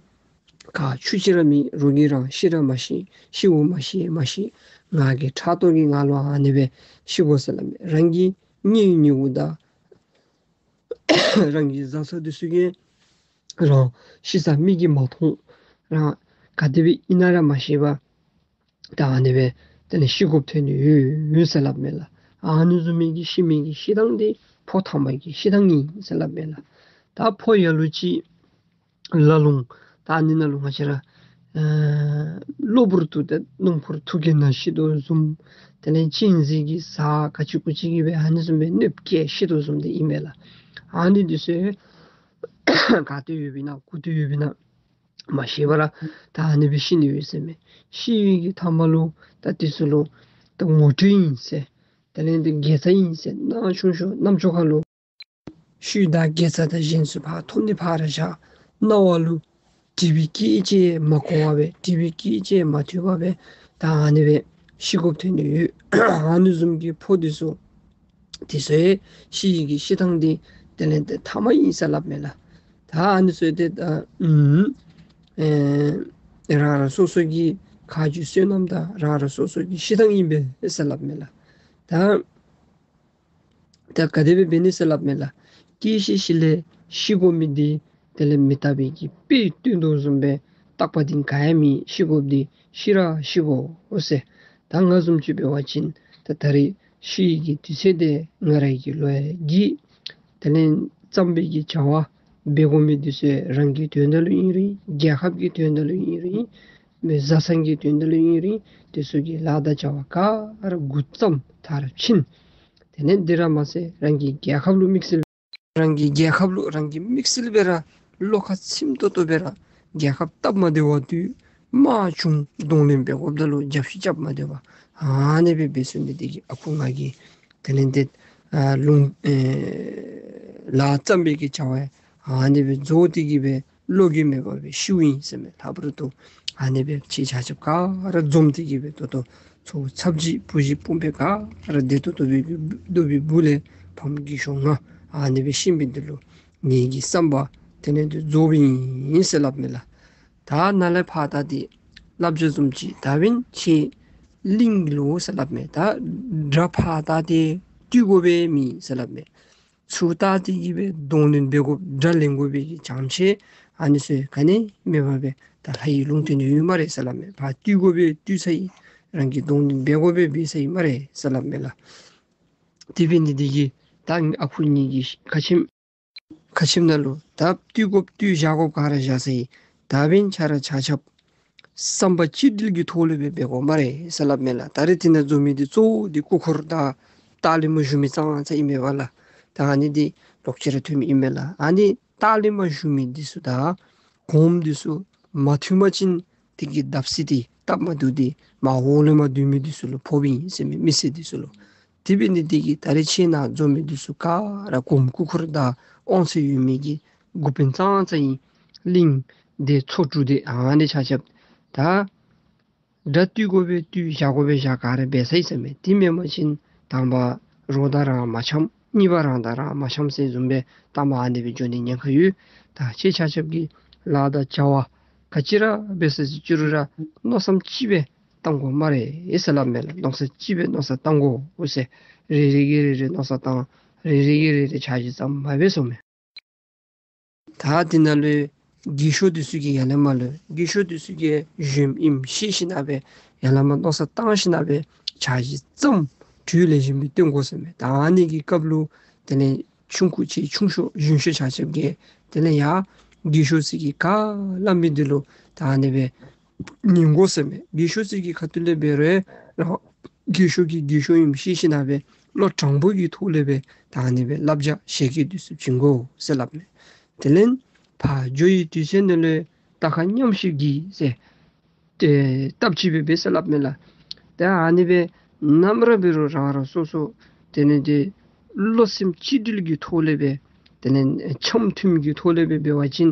ཁ་ཆུ་ཅིག་ར་མེད། རོགས་ཀྱིས་རང་ཤི་ར་མ་ཤེས། ཤི་བ་མ་ཤེས་མ་ཤེས། ང་རྒྱལ་ཕྲག་དོག་གིས་ང་ལུ་ཨ་ནི་སྦེ་ཤི་དགོ་ཟེར་སླབ་མས། རང་གི་གཉེན་ཉེཝ་དང་རང་གི་བཟའ་ཚང་འདི་ཚུ་གིས་རང་ཤི་ས་མིག་གིས་མ་མཐོང་། རང་ག་དེ་སྦེ་ཨིན་ན་ར་མ་ཤེས་པར་ད་ཨ་ནི་སྦེ་དེ་ལས་ཤི་དགོཔ་ཐོན་ནི་ཡོད་ཟེར་སླབ་མས་ལགས། ཨ་ནི་བཟུམ་མའི་གི་ཤི་མི་གི་ཤི་ཐངས་འདི་ཕོ་ཐ་མ་གི་ཤི་ཐངས་ཨིན་ཟེར་སླབ་མས་ལགས། ད་ཕོ་ལ་ལུ་ཅིག་ལ་ལུང་ད་ཨ་ནི་ནང་ལུ་ང་བཅས་ར་ཨེ་གློ་བུར་དུ་ཏེ་སྣུམ་འཁོར་ཐུག་གི་ནང་ཤི་དོ་བཟུམ། དེ་ལས་གཅན་གཟན་གྱི་ཟ་ག་ཅི་གུ་ཅི་གིས་སྦེ་ཨ་ནི་བཟུམ་སྦེ་གནོདཔ་བཀལ་ཤི་དོ་བཟུམ་འདི་ཨིན་མས་ལགས། ཨ་ནི་འདི་ཚུ་ག་ཏེ་ཡོདཔ་ཨིན་ན་གུ་ཏེ་ཡོདཔ་ཨིན་ན་མ་ཤེས་པར་ད་ཨ་ནི་སྦེ་ཤི་ནི་ཡོད་ཟེར་མས། ཤི་བའི་གི་མཐའ་མ་ལུ་ད་འདི་ཚུ་ལུ་ད་ངོ་སྤྲོད་ཨིན་ཟེར། ད་ དེ་ལས་དེ་དགེ་རྩ་ཨིན་ཟེར་ནང་ཆུང་ཤོས་རྣམ་ཅོ་ཁ་ལུ་ཤུལ་བདའ་དགེ་རྩ་དང་གཞན་ཚུ་ཕར་མཐོང་ནི་ཕར་བཞག། རྣ་བ་ལུ་དྲི་བའི་སྐད་ཅིག་མ་གོ་བར་སྦེ་དྲི་བའི་སྐད་ཅིག་མ་ཐོས་པར་སྦེ་ད་ཨ་ནི་སྦེ་ཤི་དགོཔ་ཐོན་ནི་ཡོད། ཨ་ནི་བཟུམ་གྱི་ཕོ་འདི་ཚུ་དེ་ཚུ་ཡང་ཤི་ནི་གི་ཤི་ཐངས་འདི་དེ་ལས་དེ་ཐ་མ་ཨིན་ཟེར་སླབ་མས་ལགས། ད་ཨ་ནི་ཚུ་དེ་ད་ཨུམ་ཨེ་རང་རང་སོ་སོ་གི་ཁ་རྗེ་བསོད་ནམས་དང་རང་རང་སོ་སོ་གི་ཤི་ཐངས་ཨིན་པས་ཟེར་སླབ་མས་ལགས། ད་ད་ག་དེ་སྦེ་འབད་ནི་ཟེར་སླབ་མས་ལགས། སྐྱེ་ཤི་ཤི་ལས་ཤི་དགོ་མི་འདི་དེ་ལས་མི་རྟག་པའི་གི་དཔེ་སྟོན་དོ་བཟུམ་སྦེ་རྟག་པ་འདི་ག་ཡང་མེད། ཤི་དགོཔ་འདི་ཤི་ར་ཤི་དགོ་ཟེར། ད་ང་བཟུམ་ཅིག་འབད་བ་ཅིན་ད་ད་རེས་ཤི་ནི་གི་དུས་ཚོད་དེ་ང་རའི་གི་བློ་ཡང་འགྱོ། དེ་ལས་བརྩམས་པའི་གི་བྱ་བ་འབད་དགོ་མི་འདི་ཚུ་རང་གི་དོན་དག་ལུ་ཨིན་རུང་རྒྱལ་ཁབ་ཀྱི་དོན་དག་ལུ་ཨིན་རུང་མི་བཟའ་ཚང་གི་དོན་དག་ལུ་ཨིན་རུང་དེ་ཚུ་གི་ལཱ་དང་བྱ་བ་ག་ར་འགོ་བརྩམས་མཐར་ཕྱིན། དེ་ལས་འདི་ར་མ་ཚད་རང་གི་རྒྱལ་ཁབ་ལུ་དམིགས་བསལ་རང་གི་རྒྱལ་ཁབ་ལུ་རང་གི་དམིགས་བསལ་སྦེ་ར་བློ་ཁ་ཚིམ་ཏོག་ཏོ་སྦེ་ར་རྒྱལ་ཁབ་སྟབས་མ་བདེ་བ་དུས་མང་ཆུང་གདོང་ལེན་འབད་དགོཔ་ད་ལུ་རྒྱབ་ཤི་རྐྱབ་མ་བདེ་བ་ཨ་ནི་སྦེ་འབད་ཚུགས་ནི་འདི་གིས་ཨ་ཁུ་ང་གིས་དེ་ལས་འདི་ཨ་ལུང་ཨེ་ལཱ་བརྩམས་པའི་གི་བྱ་བ་ཨ་ནི་སྦེ་རྫོགས་ཏེ་གི་སྦེ་བློ་འགྱོད་མེད་པར་སྦེ་ཤིཝ་ཨིན་ཟེར་མས། ལྷག་པར་དུ་ཨ་ནི་སྦེ་ཁྱེད་ཆ་ཁྱབ་ག་ར་འཛོམས་ཏེ་གི་སྦེ་ད་ལྟོ་ཚ་བོ་ཚ་བོ་གཞི་བུ་གཞི་སྤུན་ཕ་ག་ར་བདེ་ཏོག་ཏོ་སྦེ་སྡོད་པའི་སྦུག་ལས་ཕམ་རྒས་ཤོས་ང་ཨ་ནི་སྦེ་ཤི་མི་འདི་ལུ་ངེ་གི་བསམ་པ་དེ་ལས་འདི་རྫོགསཔ་ཨིན་ཟེར་སླབ་མས་ལགས། ད་ནཱ་ལས་ཕར་ད་འདི་བསླབ་བྱ་བཟུམ་ཅིག་ད་འབདན་ཁྱེད་གླིང་ལུ་ཟེར་སླབ་མས། ད་དགྲ་ཕར་ད་འདི་བཏུལ་དགོ་པའི་མི་ཟེར་སླབ་མས། ཚུར་ད་འདི་གི་སྦེ་གདོང་ལེན་འབད་དགོ་དགྲ་ལེན་དགོ་པའི་གི་བྱང་ཆེ་ཨ་ནི་ཚུ་ག་ནི་མེད་པར་སྦེ་ད་ལྷ་ཡི་ལུང་བསྟན་ཡོད་སྨ་རེ་ཟེར་སླབ་མས། ཕར་བཏུལ་དགོ་པའི་བཏུལ་ཚར་ཡི། རང་གི་གདོང་ལེན་འབད་དགོ་པའི་འབད་ཚར་ཡི་སྨ་རེ་ཟེར་སླབ་མས་ལགས། དེ་འབད་ནི་འདི་གིས་ད་ཨ་ཁུ་ངེ་གི་ཁ་ཆེམས་ཁ་ཆེམས་ནང་ལུ་ད་བཏུལ་དགོཔ་བཏུལ་བཞག་དགོཔ་ག་ར་བཞག་ཚར་ཡི། ད་འབདན་ཁྱེད་ར་ཆ་ཁྱབ་བསམ་པ་གཅིག་སྒྲིལ་གྱི་ཐོག་ལས་སྦེ་འབད་དགོ་སྨ་རེ་ཟེར་སླབ་མས་ལགས། ད་རེས་འདི་ནང་འཛོམས་མི་འདི་གཙོ་བོ་འདི་སྐུ་འཁོར་དང་སྟག་ལས་མར་བཞུགས་མི་ཙང་ཙང་ཨིན་མས་པ་ལགས། ད་ཨ་ནི་འདི་ལོག་ཅི་ར་ཐོན་མི་ཨིན་མས་ལགས། ཨ་ནི་སྟག་ལས་མར་བཞུགས་མི་འདི་ཚུ་དང་གོངམ་འདི་ཚུ་མ་མཐུན་པ་ཅིན་དེ་གི་བརྡབ་གསིག་འདི་སྟབས་མ་བདེཝ་འདི་མར་འོག་ལས་མར་སྡོད་མི་འདི་ཚུ་ལུ་ཕོགཔ་ཨིན་ཟེར་མས། མི་སེར་འདི་ཚུ་ལུ། དེ་འབད་ནི་འདི་གིས་ད་རེས་ཁྱེད་ནཱ་འཛོམས་མི་འདི་ཚུ་ག་ར་གོངམ་སྐུ་འཁོར་དང་དབང་ཚད་ཡོད་མི་གི་འགོ་དཔོན་ཙང་ཙང་ཨིན། གླིང་འདི་ཚོ་དྲུག་འདི་ཨ་ནི་ཆ་ཁྱབ་ད་དགྲ་བཏུལ་དགོ་པའི་བཏུལ་བཞག་དགོ་པའི་བཞག་ག་ར་འབད་ཚར་ཡི་ཟེར་མས། དེ་མེན་པ་ཅིན་དང་པ་རོགས་དང་རང་མ་འཆམ་གཉིས་པ་རང་དང་རང་མ་འཆམ་ཟེར་བཟུམ་སྦེ་ལྟ་མ་ཨ་ནི་སྦེ་འགྱོ་ནི་ཉེན་ཁ་ཡོད། ད་ཁྱེད་ཆ་ཁྱབ་ཀྱིས་ལཱ་དང་བྱ་བ་ག་ཅི་ར་འབད་ས་ཅི་རུང་ར་མནོ་བསམ་གཅིག་སྦེ་བཏང་དགོ་སྨ་རེ་ཟེར་སླབ་མས་ལགས། མནོ་བསམ་གཅིག་སྦེ་མནོ་བསམ་བཏང་དགོ་ཟེར། རེ་རེ་གིས་རེ་རེ་མནོ་བསམ་བཏང་། རེ་རེ་གིས་རེ་རེ་འཆར་གཞི་བརྩམ་མ་འབད་ཟེར་མས། ད་འདི་ནང་ལུ་རྒས་ཤོས་འདི་ཚུ་གིས་ཡར་ལས་མར་ལུ་རྒས་ཤོས་འདི་ཚུ་གིས་གཞོནམ་ཨིནམ་ཤེས་ཞིན་ན་སྦེ་ཡར་ལས་མར་མནོ་བསམ་བཏང་ཞིན་ན་སྦེ་འཆར་གཞི་བརྩམ། གྲོས་ལེགས་ཤོམ་སྦེ་སྟོན་དགོ་ཟེར་མས། ད་ཨ་ནི་གི་སྐབས་ལུ་དེ་ལས་ཆུང་ཀུ་ཆེ་ཆུང་ཤོས་གཞོན་ཤོས་ཆ་ཁྱབ་ཀྱིས་དེ་ལས་ཡར་རྒས་ཤོས་ཚུ་གིས་ག་སླབ་མི་འདི་ལུ་ད་ཨ་ནི་སྦེ་ཉན་དགོ་ཟེར་མས། རྒས་ཤོས་ཚུ་གི་ཁ་ཐུག་ལས་འབད་རུང་ར་རྒས་ཤོས་ཀྱིས་རྒས་ཤོས་ཨིནམ་ཤེས་ཞིན་ན་སྦེ་བློ་དྲང་པོ་གི་ཐོག་ལས་སྦེ་ད་ཨ་ནི་སྦེ་བསླབ་བྱ་ཞལ་བཀོད་འདི་ཚུ་བྱིན་དགོ་ཟེར་སླབ་མས། དེ་ལས་ཕར་འགྱོ་བའི་དུས་ཚོད་ནང་ལུ་རྟ་ཁ་མཉམ་བཤུད་ཀྱིས་ཟེར་ཏེ་སྟབས་གཅིག་སྦེ་འབད་ཟེར་སླབ་མས་ལགས། ཏེ་ཨ་ནི་སྦེ་ནམ་ར་འབད་རུང་རང་རང་སོ་སོ་དེ་ལས་ཏེ་བློ་སེམས་གཅིག་སྒྲིལ་གྱི་ཐོག་ལས་སྦེ་དེ་ལས་འཆམ་མཐུན་གྱི་ཐོག་ལས་སྦེ་འབད་བ་ཅིན་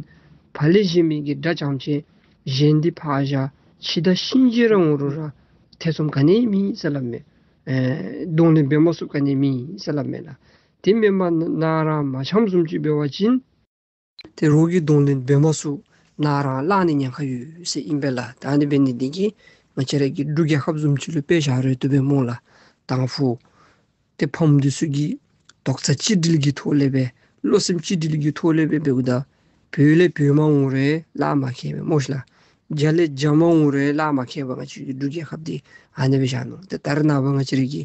ཕར་ལས་གཞན་མི་གི་དགྲ་རྐྱངམ་ཅིག་གཞན་འདི་ཕར་བཞག་འཆི་བདག་གཤིན་རྗེ་ར་འོང་རུང་ར་ཐེ་ཚོམ་ག་ནི་མེད་ཟེར་སླབ་མས། ཨེ་གདོང་ལེན་འབད་མ་ཚུགསཔ་ག་ནི་མེད་ཟེར་སླབ་མས་ལགས། དེ་མེན་པར་ནཱ་རང་མ་འཆམ་བཟུམ་ཅིག་འབད་བ་ཅིན་ཏེ་རོགས་ཀྱིས་གདོང་ལེན་འབད་མ་ཚུགས། ནཱ་རང་བརླག་ནི་ཉེན་ཁ་ཡོད་ཟེར་ཨིན་པས་ལགས། ད་ཨ་ནི་འབད་ནི་འདི་གིས་ང་བཅས་ར་གི་འབྲུག་རྒྱལ་ཁབ་བཟུམ་ཅིག་ལུ་དཔེ་བཞག་རུང་བཏུབ་པས་སྨོ་ལགས། དང་ཕུ་ཏེ་ཕམ་འདི་ཚུ་གིས་རྡོག་རྩ་གཅིག་སྒྲིལ་གྱི་ཐོག་ལས་སྦེ་བློ་སེམས་གཅིག་སྒྲིལ་གྱི་ཐོག་ལས་སྦེ་འབདཝ་ད་བོད་ལས་བོད་དམག་འོང་རུང་གླགས་མ་ཁེལ་བས་སྨོ་ཤ་ལགས། རྒྱ་ལས་རྒྱ་དམག་འོང་རུང་གླགས་མ་ཁེལ་བས། ང་བཅས་ཀྱི་འབྲུག་རྒྱལ་ཁབ་འདི་ཨ་ནི་སྦེ་བཞག་ནུག། ཏེ་ད་རེས་ནངས་པ་ང་བཅས་ར་གི་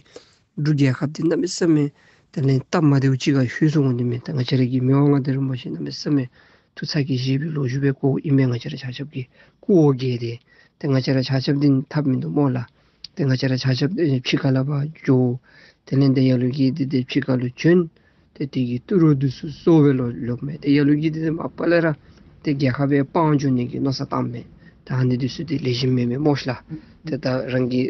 འབྲུག་རྒྱལ་ཁབ་འདི་གནམ་མེད་ས་མེད་དེ་ལས་སྟབས་མ་བདེཝ་ཅིག་ཁར་ལྷོད་སོང་འོང་ནི་མས། ད་ང་བཅས་ར་གི་མི་དབང་མངའ་བདག་རིན་པོ་ཆེ་གནམ་མེད་ས་མེད་ཐུགས་ཚ་གྱང་བཞེས་པའི་ལོ་རྒྱུས་སྦེ་གོཝ་ཨིན་པས། ང་བཅས་ར་ཆ་ཁྱབ་ཀྱིས་སྐུ་འོ་བརྒྱལ་ཏེ་ཏེ་ང་བཅས་ར་ཆ་ཁྱབ་འདི་ཐབས་མིན་འདུག་སྨོ་ལགས། ཏེ་ང་བཅས་ར་ཆ་ཁྱབ་འདི་ཕྱི་ཁ་ལས་ཕར་འགྱོ། དེ་ལས་ཏེ་ལ་ལུ་གིས་འདི་ཏེ་ཕྱི་ཁ་ལུ་བྱོན། ཏེ་དེ་གི་ཏི་རུ་འདི་ཚུ་གསོ་སྦེ་ལོག་ལོགཔ་མས། ཏེ་ལ་ལུ་གིས་འདི་ཏེ་མ་པ་ལས་ར་ཏེ་རྒྱལ་ཁབ་སྦེ་སྤང་འགྱོ་ནི་གི་མནོ་བསམ་བཏངམ་མས། ད་ཨ་ནི་འདི་ཚུ་འདི་ལེགས་ཤོམ་མེན་མས་སྨོ་ཤ་ལགས། ཏེ་ད་རང་གི་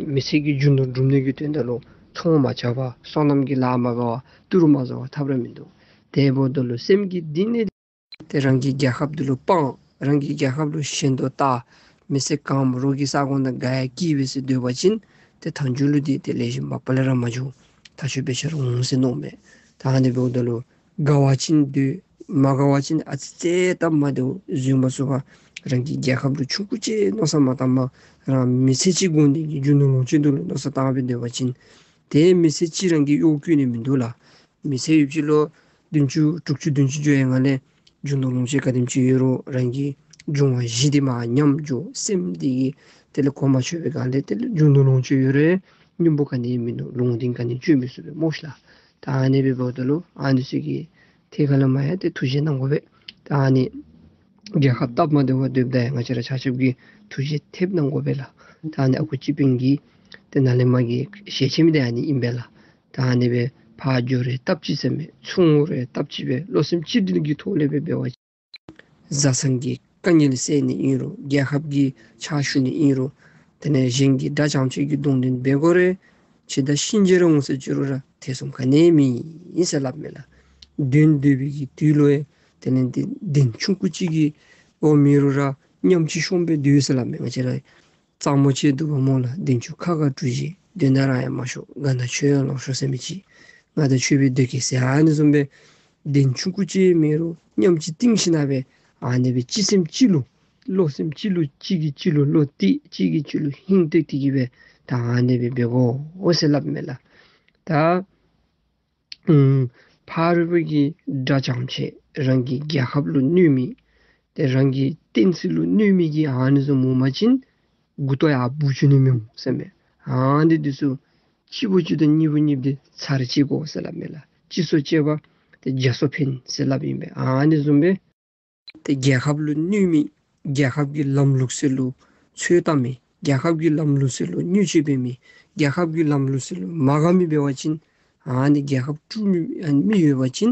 མི་ཚེ་གི་རྒྱུ་ནོར་སྒྲུབ་ནི་གི་དོན་དག་ལུ་ ཚོང་མ་རྐྱབ་པར་སོ་ནམ་གྱི་ལཱ་མ་འབད་བར་ཏི་རུ་མ་བཟོ་བར་ཐབས་ར་མིན་འདུག། དེ་འབདཝ་ད་ལུ་སེམས་ཀྱི་གཏིང་ནས་ཏེ་རང་གི་རྒྱལ་ཁབ་འདི་ལུ་དཔང་རང་གི་རྒྱལ་ཁབ་ལུ་ཞེན་དོ་ལྟ་མི་ཚེ་གང་རོགས་ཀྱི་ས་གོ་ནང་དགའ་ཡང་སྐྱིད་པས་ཟེར་སྡོད་པ་ཅིན་ཏེ་མཐའ་མཇུག་ལུ་འདི་ཏེ་ལེགས་ཤོམ་མ་པ་ལས་ར་མ་འགྱོ། ཐ་ཤོས་དཔེ་ཆ་ར་འོང་ཟེར་མནོཝ་མས། ད་ཨ་ནི་འབདཝ་ད་ལུ་དགའ་བ་ཅིན་སྡོད། མ་དགའ་བ་ཅིན་ཨ་ཙི་ཙི་སྟབས་མ་བདེཝ་བཟོད་མ་ཚུགས་པར་རང་གི་རྒྱལ་ཁབ་ལུ་ཆུང་ཀུ་ཅིག་མནོ་བསམ་མ་བཏང་པར་རང་མི་ཚེ་གཅིག་དགོ་ནི་གི་རྒྱུ་ནོར་ལོངས་སྤྱོད་འདི་ལུ་མནོ་བསམ་བཏང་སྦེ་སྡོད་པ་ཅིན་ཏེ་མི་ཚེ་གཅིག་རང་གིས་གཡོག་བཀོལ་ནི་མིན་འདུག་ལགས། མི་ཚེ་ཡུདཔ་ཅིག་ལོ་བདུན་ཅུ་དྲུག་ཅུ་བདུན་ཅུ་འགྱོ་ཡི་ནང་ལས་རྒྱུ་ནོར་ལོངས་སྤྱོད་ག་དེམ་ཅིག་ཡོད་རུང་རང་གི་འབྱུང་བ་བཞི་འདི་མར་ཉམས་འགྱོ། སེམས་འདི་གིས་དེ་ལས་གོ་མ་ཆོད་པའི་སྒང་ལས་དེ་ལས་རྒྱུ་ནོར་ལོངས་སྤྱོད་ཡོད་རུང་སྙིང་པོ་ག་ནི་མིན་འདུག། ལུང་བསྟན་ག་ནི་བཅོལ་མི་ཚུགས་པས་སྨོ་ཤིག་ལགས། ད་ཨ་ནི་སྦེ་འབདཝ་ད་ལུ་ཨ་ནི་ཚུ་གི་ཐད་ཁར་ལས་མར་ཡང་ཏེ་ཐུགས་བཞེད་གནང་དགོ་པས། ད་ཨ་ནི་རྒྱལ་ཁབ་སྟབས་མ་བདེཝ་སྡོདཔ་ད་ཡང་ང་བཅས་ར་ཆ་ཁྱབ་ཀྱིས་ཐུགས་བཞེད་ཐེབས་གནང་དགོ་པས་ལགས། ད་ཨ་ནི་ཨ་ཁུ་སྤྱི་དཔོན་གྱི་ཏེ་ནཱ་ལས་མར་གྱི་ཞལ་ཆེམས་མི་འདི་ཨ་ནི་ཨིན་པས་ལགས། ད་ཨ་ནི་སྦེ་ཕར་འགྱོ་རུང་སྟབས་གཅིག་ཟེར་མས། ཚུར་འོང་རུང་སྟབས་གཅིག་སྦེ་བློ་སེམས་གཅིག་སྒྲིལ་གྱི་ཐོག་ལས་སྦེ་འབད་བ་ཅིན་བཟའ་ཚང་གི་དཀའ་ངལ་སེལ་ནི་ཨིན་རུང་རྒྱལ་ཁབ་ཀྱི་ཕྱག་ཞུ་ནི་ཨིན་རུང་དེ་ལས་གཞན་གྱི་དགྲ་དམ་ཅན་གྱི་གདོང་ལེན་འབད་དགོ་རུང་ཕྱི་ཟླ་གཤིན་རྗེ་ར་འོང་ཟེར་བཅུག་རུང་ར་ཐེ་ཚོམ་ག་ནི་མེད་ཟེར་སླབ་མས་ལགས། དོན་འདོད་པའི་གི་དུས་ལུ་ཡང་དེ་ལས་འདི་གདན་ཆུང་ཀུ་ཅིག་གི་འོག་མེད་རུང་ར་མཉམ་གཅིག་ཤོང་སྦེ་སྡོད་ཟེར་སླབ་མས། ང་བཅས་ར་གཙང་མོ་ཅིག་འདུག་པ་སྨོ་ལགས། གདན་ཆུང་ཁ་ཁར་གྲུ་བཞི། སྡོད་ན་རང་ཡང་མ་ཤོར། དགའ་ན་ཁྱོད་ཡང་ལོག་ཤོག་ཟེར་མི་ཅིག། ང་དང་ཁྱོད་སྦེ་སྡོད་གེ་ཟེར་ཨ་ནི་བཟུམ་སྦེ་གདན་ཆུང་ཀུ་ཅིག་མེད་རུང་མཉམ་གཅིག་བཏིང་ཞིན་ན་སྦེ་ཨ་ནི་སྦེ་གཅིག་སེམས་གཅིག་ལུ་བློ་སེམས་གཅིག་ལུ་གཅིག་གིས་གཅིག་ལུ་བློ་གཏད་གཅིག་གིས་གཅིག་ལུ་ཧིང་གཏད་དེ་གིས་སྦེ་ད་ཨ་ནི་སྦེ་འབད་དགོ་ཟེར་སླབ་མས་ལགས། ད་ཨུམ་ཕ་རོལ་པོ་གི་དགྲ་དམ་ཅན་རང་གི་རྒྱལ་ཁབ་ལུ་གནོད་མི་ཏེ་རང་གི་བསྟན་སྲིད་ལུ་གནོད་མི་གི་ཨ་ནི་བཟུམ་འོང་པ་ཅིན་མགུ་ཏོ་ཡར་བུད་བཅུག་ནི་མི་འོང་ཟེར་མས། ཨ་ནི་འདི་ཚུ་གཅིག་པོ་གཅིག་དང་གཉིས་པོ་གཉིས་པོ་འདི་ཚར་བཅད་དགོ་ཟེར་སླབ་མས་ལགས། གཅིག་སོ་བཅད་པ་ཏེ་བརྒྱ་སོ་ཕན་ཟེར་སླབ་ཨིན་པས། ཨ་ནི་བཟུམ་སྦེ་ཏེ་རྒྱལ་ཁབ་ལུ་གནོད་མི་རྒྱལ་ཁབ་ཀྱི་ལམ་ལུགས་སྲོལ་ལུ་ཚོད་བལྟ་མི་རྒྱལ་ཁབ་ཀྱི་ལམ་ལུགས་སྲོལ་ལུ་བརྙས་བཅོས་འབད་མི་རྒྱལ་ཁབ་ཀྱི་ལམ་ལུགས་སྲོལ་ལུ་མ་དགའ་མི་འབད་བ་ཅིན་ཨ་ནི་རྒྱལ་ཁབ་དཀྲུག་མི་ཨ་ནི་མི་ཡོད་པ་ཅིན་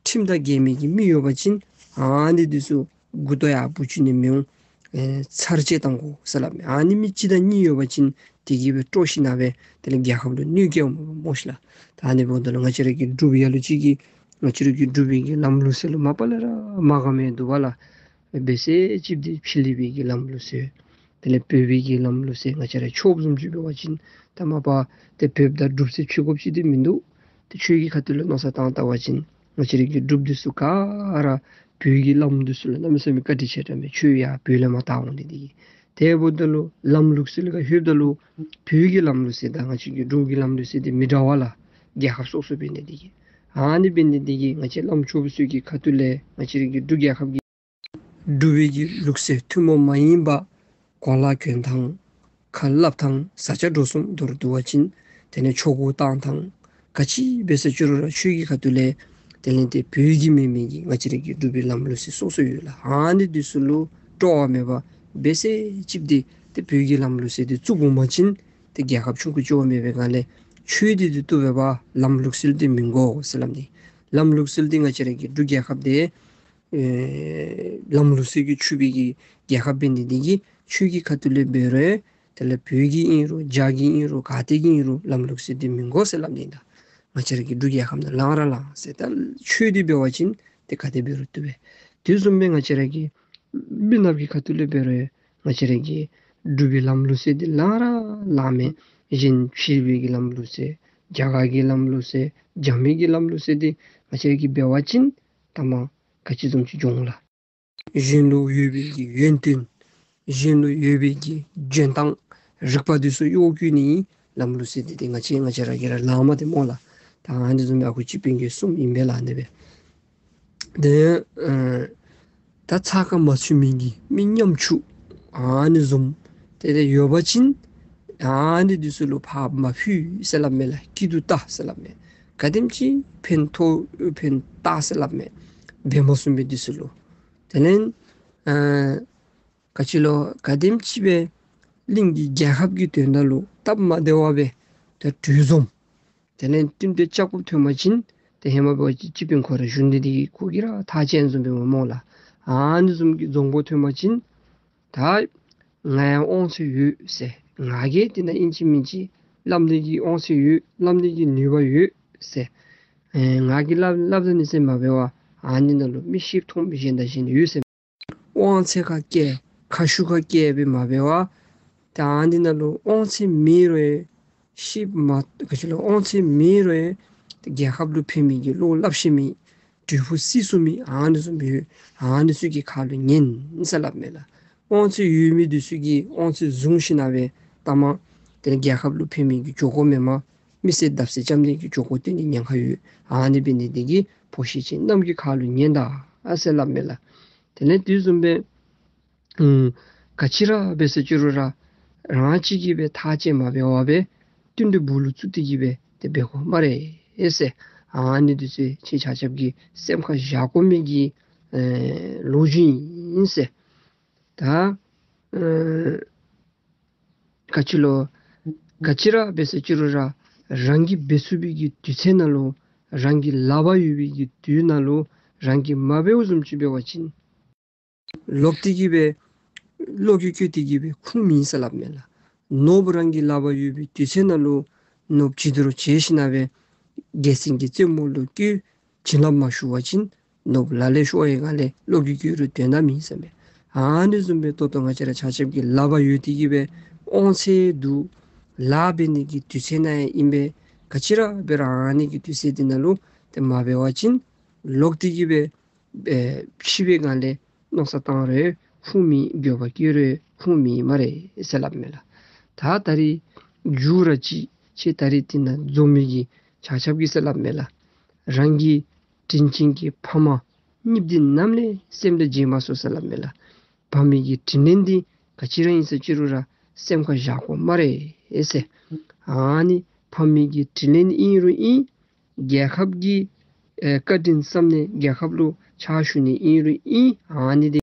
ཁྲིམས་དང་འགལ་མི་གི་མི་ཡོད་པ་ཅིན་ཨ་ནི་འདི་ཚུ་མགུ་ཏོ་ཡར་བུད་བཅུག་ནི་མི་འོང་། ཨེ་ཚར་བཅད་བཏང་དགོ་ཟེར་སླབ་མས། ཨ་ནི་མི་གཅིག་དང་གཉིས་ཡོད་པ་ཅིན་དེ་གིས་སྦེ་དཀྲོགས་ཞིན་ན་སྦེ་དེ་ལས་རྒྱལ་ཁབ་ལུ་གནོད་སྐྱེལ་འོང་སྨོ་ཤིག་ལགས། ད་ཨ་ནི་འབདཝ་ད་ལུ་ང་བཅས་ར་གི་འབྲུག་པའི་ལ་ལུ་ཅིག་གིས་ང་བཅས་ར་གི་འབྲུག་པའི་གི་ལམ་ལུགས་སྲོལ་ལུ་མ་པ་ལས་ར་མ་དགའ་མི་འདུག་པ་ལགས། འབད་ཟེར་ཅིག་འདི་ཕྱི་གླིང་པའི་གི་ལམ་ལུགས་སྲོལ་དེ་ལས་བོད་པའི་གི་ལམ་ལུགས་སྲོལ་ང་བཅས་ར་ཆོསཔ་བཟུམ་ཅིག་འབད་བ་ཅིན་ད་མ་པ་ཏེ་བོདཔ་དང་འབྲུགཔ་ཟེར་ཕྱེ་དགོཔ་ཅིག་འདི་མིན་འདུག། ཏེ་ཆོས་ཀྱི་ཁ་ཐུག་ལས་མནོ་བསམ་བཏང་བལྟ་བ་ཅིན་ང་བཅས་ར་གི་འབྲུགཔ་འདི་ཚུ་ག་ར་བོད་ཀྱི་ལམ་འདི་ཚུ་ལུ་གནམ་མེད་ས་མེད་བཀའ་དྲིན་ཆེ་དྲགས་མས། ཆོས་ཡར་བོད་ལས་མར་དར་འོང་ནི་འདི་གིས། དེ་འབདཝ་ད་ལུ་ལམ་ལུགས་སྲོལ་ལུ་ཁར་ལྷོདཔ་ད་ལུ་བོད་ཀྱི་ལམ་ལུགས་སྲོལ་དང་ང་བཅས་ཀྱི་འབྲུག་གི་ལམ་ལུགས་སྲོལ་འདི་མི་འདྲ་བས་ལགས། རྒྱལ་ཁབ་སོ་སོ་འབད་ནི་འདི་གིས། ཨ་ནི་འབད་ནི་འདི་གིས་ང་བཅས་བླམ་ཆོསཔ་ཚུ་གི་ཁ་ཐུག་ལས་ང་བཅས་ར་གི་འབྲུག་རྒྱལ་ཁབ་ཀྱི་འབྲུག་པའི་གི་ལུགས་སྲོལ་ཐུན་མོང་མ་ཡིན་པ་གོ་ལ་གྱོན་ཐངས་ཁ་སླབ་ཐངས་བཟའ་བཅའ་འགྲོ་གསུམ་མདོར་བསྡུ་བ་ཅིན་དེ་ལས་ཆོ་ག་བཏང་ཐངས་ག་ཅི་འབད་ཟེར་བཅུག་རུང་ར་ཆོས་ཀྱི་ཁ་ཐུག་ལས་དེ་ལས་ཏེ་བོད་ཀྱི་མེན་མི་གི་ང་བཅས་ར་གི་འབྲུག་པའི་ལམ་ལུགས་སྲོལ་སོ་སོ་ཡོད་ལགས། ཨ་ནི་འདི་ཚུ་ལུ་སྤྲོ་བ་མེད་པར་འབད་ཟེར་ཅིག་འདི་ཏེ་བོད་ཀྱི་ལམ་ལུགས་སྲོལ་འདི་བཙུགས་འོང་པ་ཅིན་ཏེ་རྒྱལ་ཁབ་ཆུང་ཀུ་ཅིག་འོང་མེད་པའི་སྒང་ལས་ཆོས་འདི་འདི་བཏུབ་པས་པ་ལམ་ལུགས་སྲོལ་འདི་མི་དགོ་ཟེར་སླབ་ནི། ལམ་ལུགས་སྲོལ་འདི་ང་བཅས་ར་གི་འབྲུག་རྒྱལ་ཁབ་འདི་ཨེ་ལམ་ལུགས་སྲོལ་གྱིས་ཕྱུག་པའི་གི་རྒྱལ་ཁབ་འབད་ནི་འདི་གིས་ཆོས་ཀྱི་ཁ་ཐུག་ལས་འབད་རུང་དེ་ལས་བོད་ཀྱི་ཨིན་རུང་རྒྱ་གི་ཨིན་རུང་ག་ཏེ་གི་ཨིན་རུང་ལམ་ལུགས་སྲོལ་འདི་མི་དགོ་ཟེར་སླབ་ནི་ད། ང་བཅས་ར་གི་འབྲུག་རྒྱལ་ཁབ་ནང་ལངས་ར་ལངས་ཟེར། ད་ཆོས་འདི་འབད་བ་ཅིན་ཏེ་ག་དེ་འབད་རུང་བཏུབ་པས། དེ་བཟུམ་སྦེ་ང་བཅས་ར་གི་མི་ནགཔ་གི་ཁ་ཐུག་ལས་འབད་རུང་ང་བཅས་ར་གི་འབྲུག་པའི་ལམ་ལུགས་སྲོལ་འདི་ལངས་ར་ལངས་མས། གཞན་ཕྱི་རོལ་པའི་གི་ལམ་ལུགས་སྲོལ་རྒྱ་གར་གྱི་ལམ་ལུགས་སྲོལ་རྒྱ་མི་གི་ལམ་ལུགས་སྲོལ་འདི་ང་བཅས་ར་གིས་འབད་བ་ཅིན་ད་མ་ག་ཅི་བཟུམ་ཅིག་འགྱོ་འོང་ལགས། གཞན་ལུ་ཡོད་པའི་གི་ཡོན་ཏན་གཞན་ལུ་ཡོད་པའི་གི་འཇོན་ཐངས་རིག་པ་འདི་ཚུ་གཡོ་བཀོལ་ནི་ལམ་ལུགས་སྲོལ་འདི་ཏེ་ང་བཅས་ང་བཅས་ར་གིས་ར་ལངམ་འདི་སྨོ་ལགས། ད་ཨ་ནི་བཟུམ་སྦེ་ཨ་ཁུ་སྤྱི་དཔོན་གྱིས་གསུངམ་ཨིན་པས་ལགས། ཨ་ནི་སྦེ་ཏེ་ཨ་ད་ཚ་ཁ་མ་ཚུད་མི་གི་མི་ཉམ་ཆུང་ཨ་ནི་བཟུམ་ཏེ་ཏེ་ཡོད་པ་ཅིན་ཨ་ནི་འདི་ཚུ་ལུ་ཕར་མ་ཕུལ་ཟེར་སླབ་མས་ལགས། སྐྱིད་སྡུག་བལྟ་ཟེར་སླབ་མས། ག་དེམ་ཅིག་ཕན་ཐོགས་ཕན་བལྟ་ཟེར་སླབ་མས། འབད་མ་ཚུགས་མི་འདི་ཚུ་ལུ། དེ་ལས་ཨ་ག་ཅི་ལོ་ག་དེམ་ཅིག་སྦེ་གླིང་གི་རྒྱལ་ཁབ་ཀྱི་དོན་དག་ལུ་སྟབས་མ་བདེ་བ་སྦེ་ཏེ་གྲོས་འཛོམས་དེ་ལས་བསྟུན་ཏེ་ལྕགས་པོ་ཐོན་པ་ཅིན་ཏེ་ཧེ་མ་འབད་བ་ཅིན་སྤྱི་དཔོན་ཁོ་ར་བཞུགས་ནི་འདི་གིས་ཁོ་གིས་ར་ཐག་བཅད་བཟུམ་འབདཝ་སྨོ་ལགས། ཨ་ནི་བཟུམ་གྱི་རྫོང་དཔོན་ཐོན་པ་ཅིན་ད་ང་ཡང་དབང་ཚད་ཡོད་ཟེར་ང་གིས་འདི་ནང་ཨིན་ཅི་མིན་ཅི་ སླབ་ནི་གི་དབང་ཚད་ཡོད། སླབ་ནི་གི་ནུས་པ་ཡོད་ཟེར། ཨེ་ང་གིས་སླབ་སླབ་ད་ནི་ཟེར་མ་འབད་བར་ཨ་ནི་ནང་ལུ་མི་ཤེསཔ་མཐོངམ་སྦེ་གཞན་དང་གཞན་ཡོད་ཟེར། དབང་ཚད་ཁ་སྐད་ཁ་ཤུགས་ཁ་སྐད་སྦེ་མ་འབད་བར་ད་ཨ་ནི་ནང་ལུ་དབང་ཚད་མེད་རུང་ཤེསཔ་མ་ག་ཅི་ལོ་དབང་ཚད་མེད་རུང་རྒྱལ་ཁབ་ལུ་ཕན་མི་གི་བློ་སླབ་ཤེས་མི་གྲུ་ཕུག་སྲིད་སུ་མི་ཨ་ནི་བཟུམ་སྦེ་ཡོད། ཨ་ནི་ཚུ་གི་ཁ་ལུ་ཉན་ཟེར་སླབ་མས་ལགས། དབང་ཚད་ཡོད་མི་འདི་ཚུ་གིས་དབང་ཚད་བཟུང་ཞིན་ན་སྦེ་ད་མ་དེ་ལས་རྒྱལ་ཁབ་ལུ་ཕན་མི་གི་འགྱོ་སྒོ་མེན་པར་མི་སེར་བརྡབ་གསིག་རྐྱབ་ནི་གི་འགྱོ་སྒོ་སྟོན་ནི་ཉེན་ཁ་ཡོད། ཨ་ནི་འབད་ནི་འདི་གིས་བོད་གཞིས་བྱེས་རྣམས་ཀྱི་ཁ་ལུ་ཉན་ད་ཨ་ཟེར་སླབ་མས་ལགས། དེ་ལས་དེ་བཟུམ་སྦེ་ཨུམ་ག་ཅི་ར་འབད་ཟེར་ཅི་རུང་ར་རང་གཅིག་གིས་སྦེ་ཐག་བཅད་མ་འབད་བར་སྦེ་བསྟུན་གྲོས་སྦུག་ལུ་བཙུགས་ཏེ་གིས་སྦེ་དེ་འབད་དགོ་སྨ་རེ་ཟེར། ཨ་ནི་འདི་ཚུ་ཁྱེད་ཆ་ཁྱབ་ཀྱིས་སེམས་ཁར་བཞག་དགོ་མི་གི་ཨེ་ལོ་རྒྱུས་ཨིན་ཟེར། ད་ཨེ་ག་ཅི་ལོ་ག་ཅི་ར་འབད་ཟེར་ཅི་རུང་ར་རང་གིས་འབད་ཚུགས་པའི་གི་དུས་ཚོད་ནང་ལུ་རང་གི་ལག་པར་ཡོད་པའི་གི་དུས་ནང་ལུ་རང་གིས་མ་འབདཝ་བཟུམ་ཅིག་འབད་བ་ཅིན་ལོག་སྟེ་གིས་སྦེ་བློ་འགྱོད་བསྐྱེད་དེ་གིས་སྦེ་ཁུངས་མེད་ཟེར་སླབ་མས་ལགས། ནོར་བུ་རང་གི་ལག་པར་ཡོད་པའི་དུས་ཚོད་ནང་ལུ་ནོར་བུ་བྱིན་དོ་རུང་བྱིན་ཞིན་ན་སྦེ་རྒྱལ་མཚན་གྱི་རྩེ་མོ་ལུ་བཀོད། བྱིན་རླབས་མ་ཞུགས་པ་ཅིན་ནོར་བུ་ལག་ལས་ཤོར་བའི་སྒང་ལས་བློ་འགྱོད་བསྐྱེད་རུང་དོན་དག་མེད་ཟེར་མས། ཨ་ནི་བཟུམ་སྦེ་ད་ལྟོ་ང་བཅས་ར་ཆ་ཁྱབ་ཀྱི་ལག་པར་ཡོད་དེ་གིས་སྦེ་དབང་ཚད་འདུག། ལཱ་འབད་ནི་གི་དུས་ཚོད་ནང་ཡང་ཨིན་པས། ག་ཅི་ར་འབད་རུང་ཨ་ནི་གི་དུས་ཚོད་འདི་ནང་ལུ་དེ་མ་འབད་བ་ཅིན་ལོག་སྟེ་གིས་སྦེ་ཨེ་ཤི་བའི་སྒང་ལས་མནོ་བསམ་བཏང་རུང་ཁུངས་མེད། འགྱོད་པ་སྐྱེ་རུང་ཁུངས་མེད་སྨ་རེ་ཟེར་སླབ་མས་ལགས། ད་ད་རིས་མཇུག་ར་ཅིག་ཁྱེད་ད་རིས་འདི་ནང་འཛོམས་མི་གི་ཆ་ཁྱབ་ཀྱིས་ཟེར་སླབ་མས་ལགས། རང་གི་དྲིན་ཅན་གྱི་ཕ་མ་གཉིས་འདི་ནམ་ལས་སེམས་ལས་བརྗེད་མ་སོང་ཟེར་སླབ་མས་ལགས། ཕ་མའི་གི་དྲིན་ལན་འདི་ག་ཅི་ར་ཨིན་ཟེར་ཅི་རུང་ར་སེམས་ཁར་བཞག་དགོ་སྨ་རེ་ཟེར། ཨ་ནི་ཕ་མའི་གི་དྲིན་ལན་ཨིན་རུང་ཨིན། རྒྱལ་ཁབ་ཀྱི་ཨེ་བཀའ་དྲིན་བསམ་ནི་རྒྱལ་ཁབ་ལུ་ཕྱག་ཞུ་ནི་ཨིན་རུང་ཨིན། ཨ་ནི་འདི་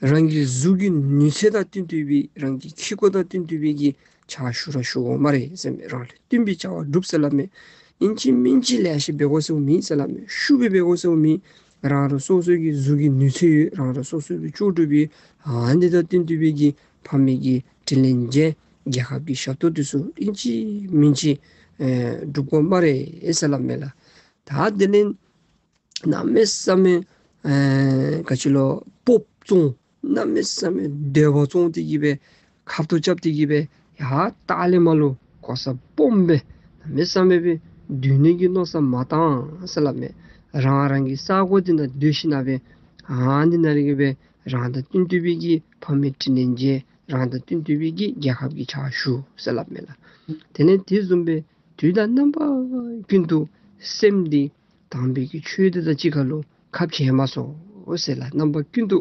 རང་གི་གཟུགས་ཀྱི་ནུས་ཚད་དང་བསྟུན་ཏེ་སྦེ་རང་གི་ཁེ་ཀོ་དང་བསྟུན་ཏེ་སྦེ་གི་ཕྱག་ཞུ་ར་ཞུ་དགོ་སྨ་རེ་ཟེར་མས། རང་ལུ་བསྟུན་པའི་བྱ་བ་སྒྲུབ་ཟེར་སླབ་མས། ཨིན་ཅི་མིན་ཅི་ལེ་ཤ་འབད་དགོ་ཟེརཝ་མེད་ཟེར་སླབ་མས། ཤུགས་སྦེ་འབད་དགོ་ཟེརཝ་མེད། རང་རང་སོ་སོ་གི་གཟུགས་ཀྱི་ནུས་ཚད་ཡོད། རང་རང་སོ་སོ་གི་ལྕོགས་གྲུབ་ཡོད། ཨ་ནི་དང་བསྟུན་ཏེ་སྦེ་གི་ཕ་མའི་གི་དྲིན་ལན་འཇལ། རྒྱལ་ཁབ་ཀྱི་ཞབས་ཏོག་འདི་ཚུ་ཨིན་ཅི་མིན་ཅི་ཨེ་སྒྲུབ་དགོ་སྨ་རེ་ཟེར་སླབ་མས་ལགས། ད་དེ་ལས་གནམ་མེད་ས་མེད་ཨེ་ག་ཅི་ལོ་སྤོབས་བཙོང་། གནམ་མེད་ས་མེད་འདོད་པ་བཙོང་སྟེ་གིས་སྦེ་ཁ་ཐུག་རྐྱབ་སྟེ་གིས་སྦེ་ཡར་ལྟག་ལས་མར་ལུ་གོ་ས་སྦོམ་སྦེ་གནམ་མེད་ས་མེད་སྦེ་སྡོད་ནི་གི་མནོ་བསམ་མ་བཏང་ཟེར་སླབ་མས། རང་རང་གི་ས་གོ་འདི་ནང་སྡོད་ཞིན་ན་སྦེ་ཨ་ནི་ནང་ར་གིས་སྦེ་རང་དང་བསྟུན་ཏེ་སྦེ་གི་ཕ་མའི་དྲིན་ལན་འཇལ། རང་དང་བསྟུན་ཏེ་སྦེ་གི་རྒྱལ་ཁབ་ཀྱི་ཕྱག་ཞུ་ཟེར་སླབ་མས་ལགས། དེ་ལས་དེ་བཟུམ་སྦེ་དུས་དང་རྣམ་པ་ཀུན་ཏུ་སེམས་འདི་དམ་པའི་གི་ཆོས་འདི་དང་གཅིག་ཁར་ལུ་ཁ་འབྱལ་མ་སོང་ཟེར་ལགས། རྣམ་པ་ཀུན་ཏུ་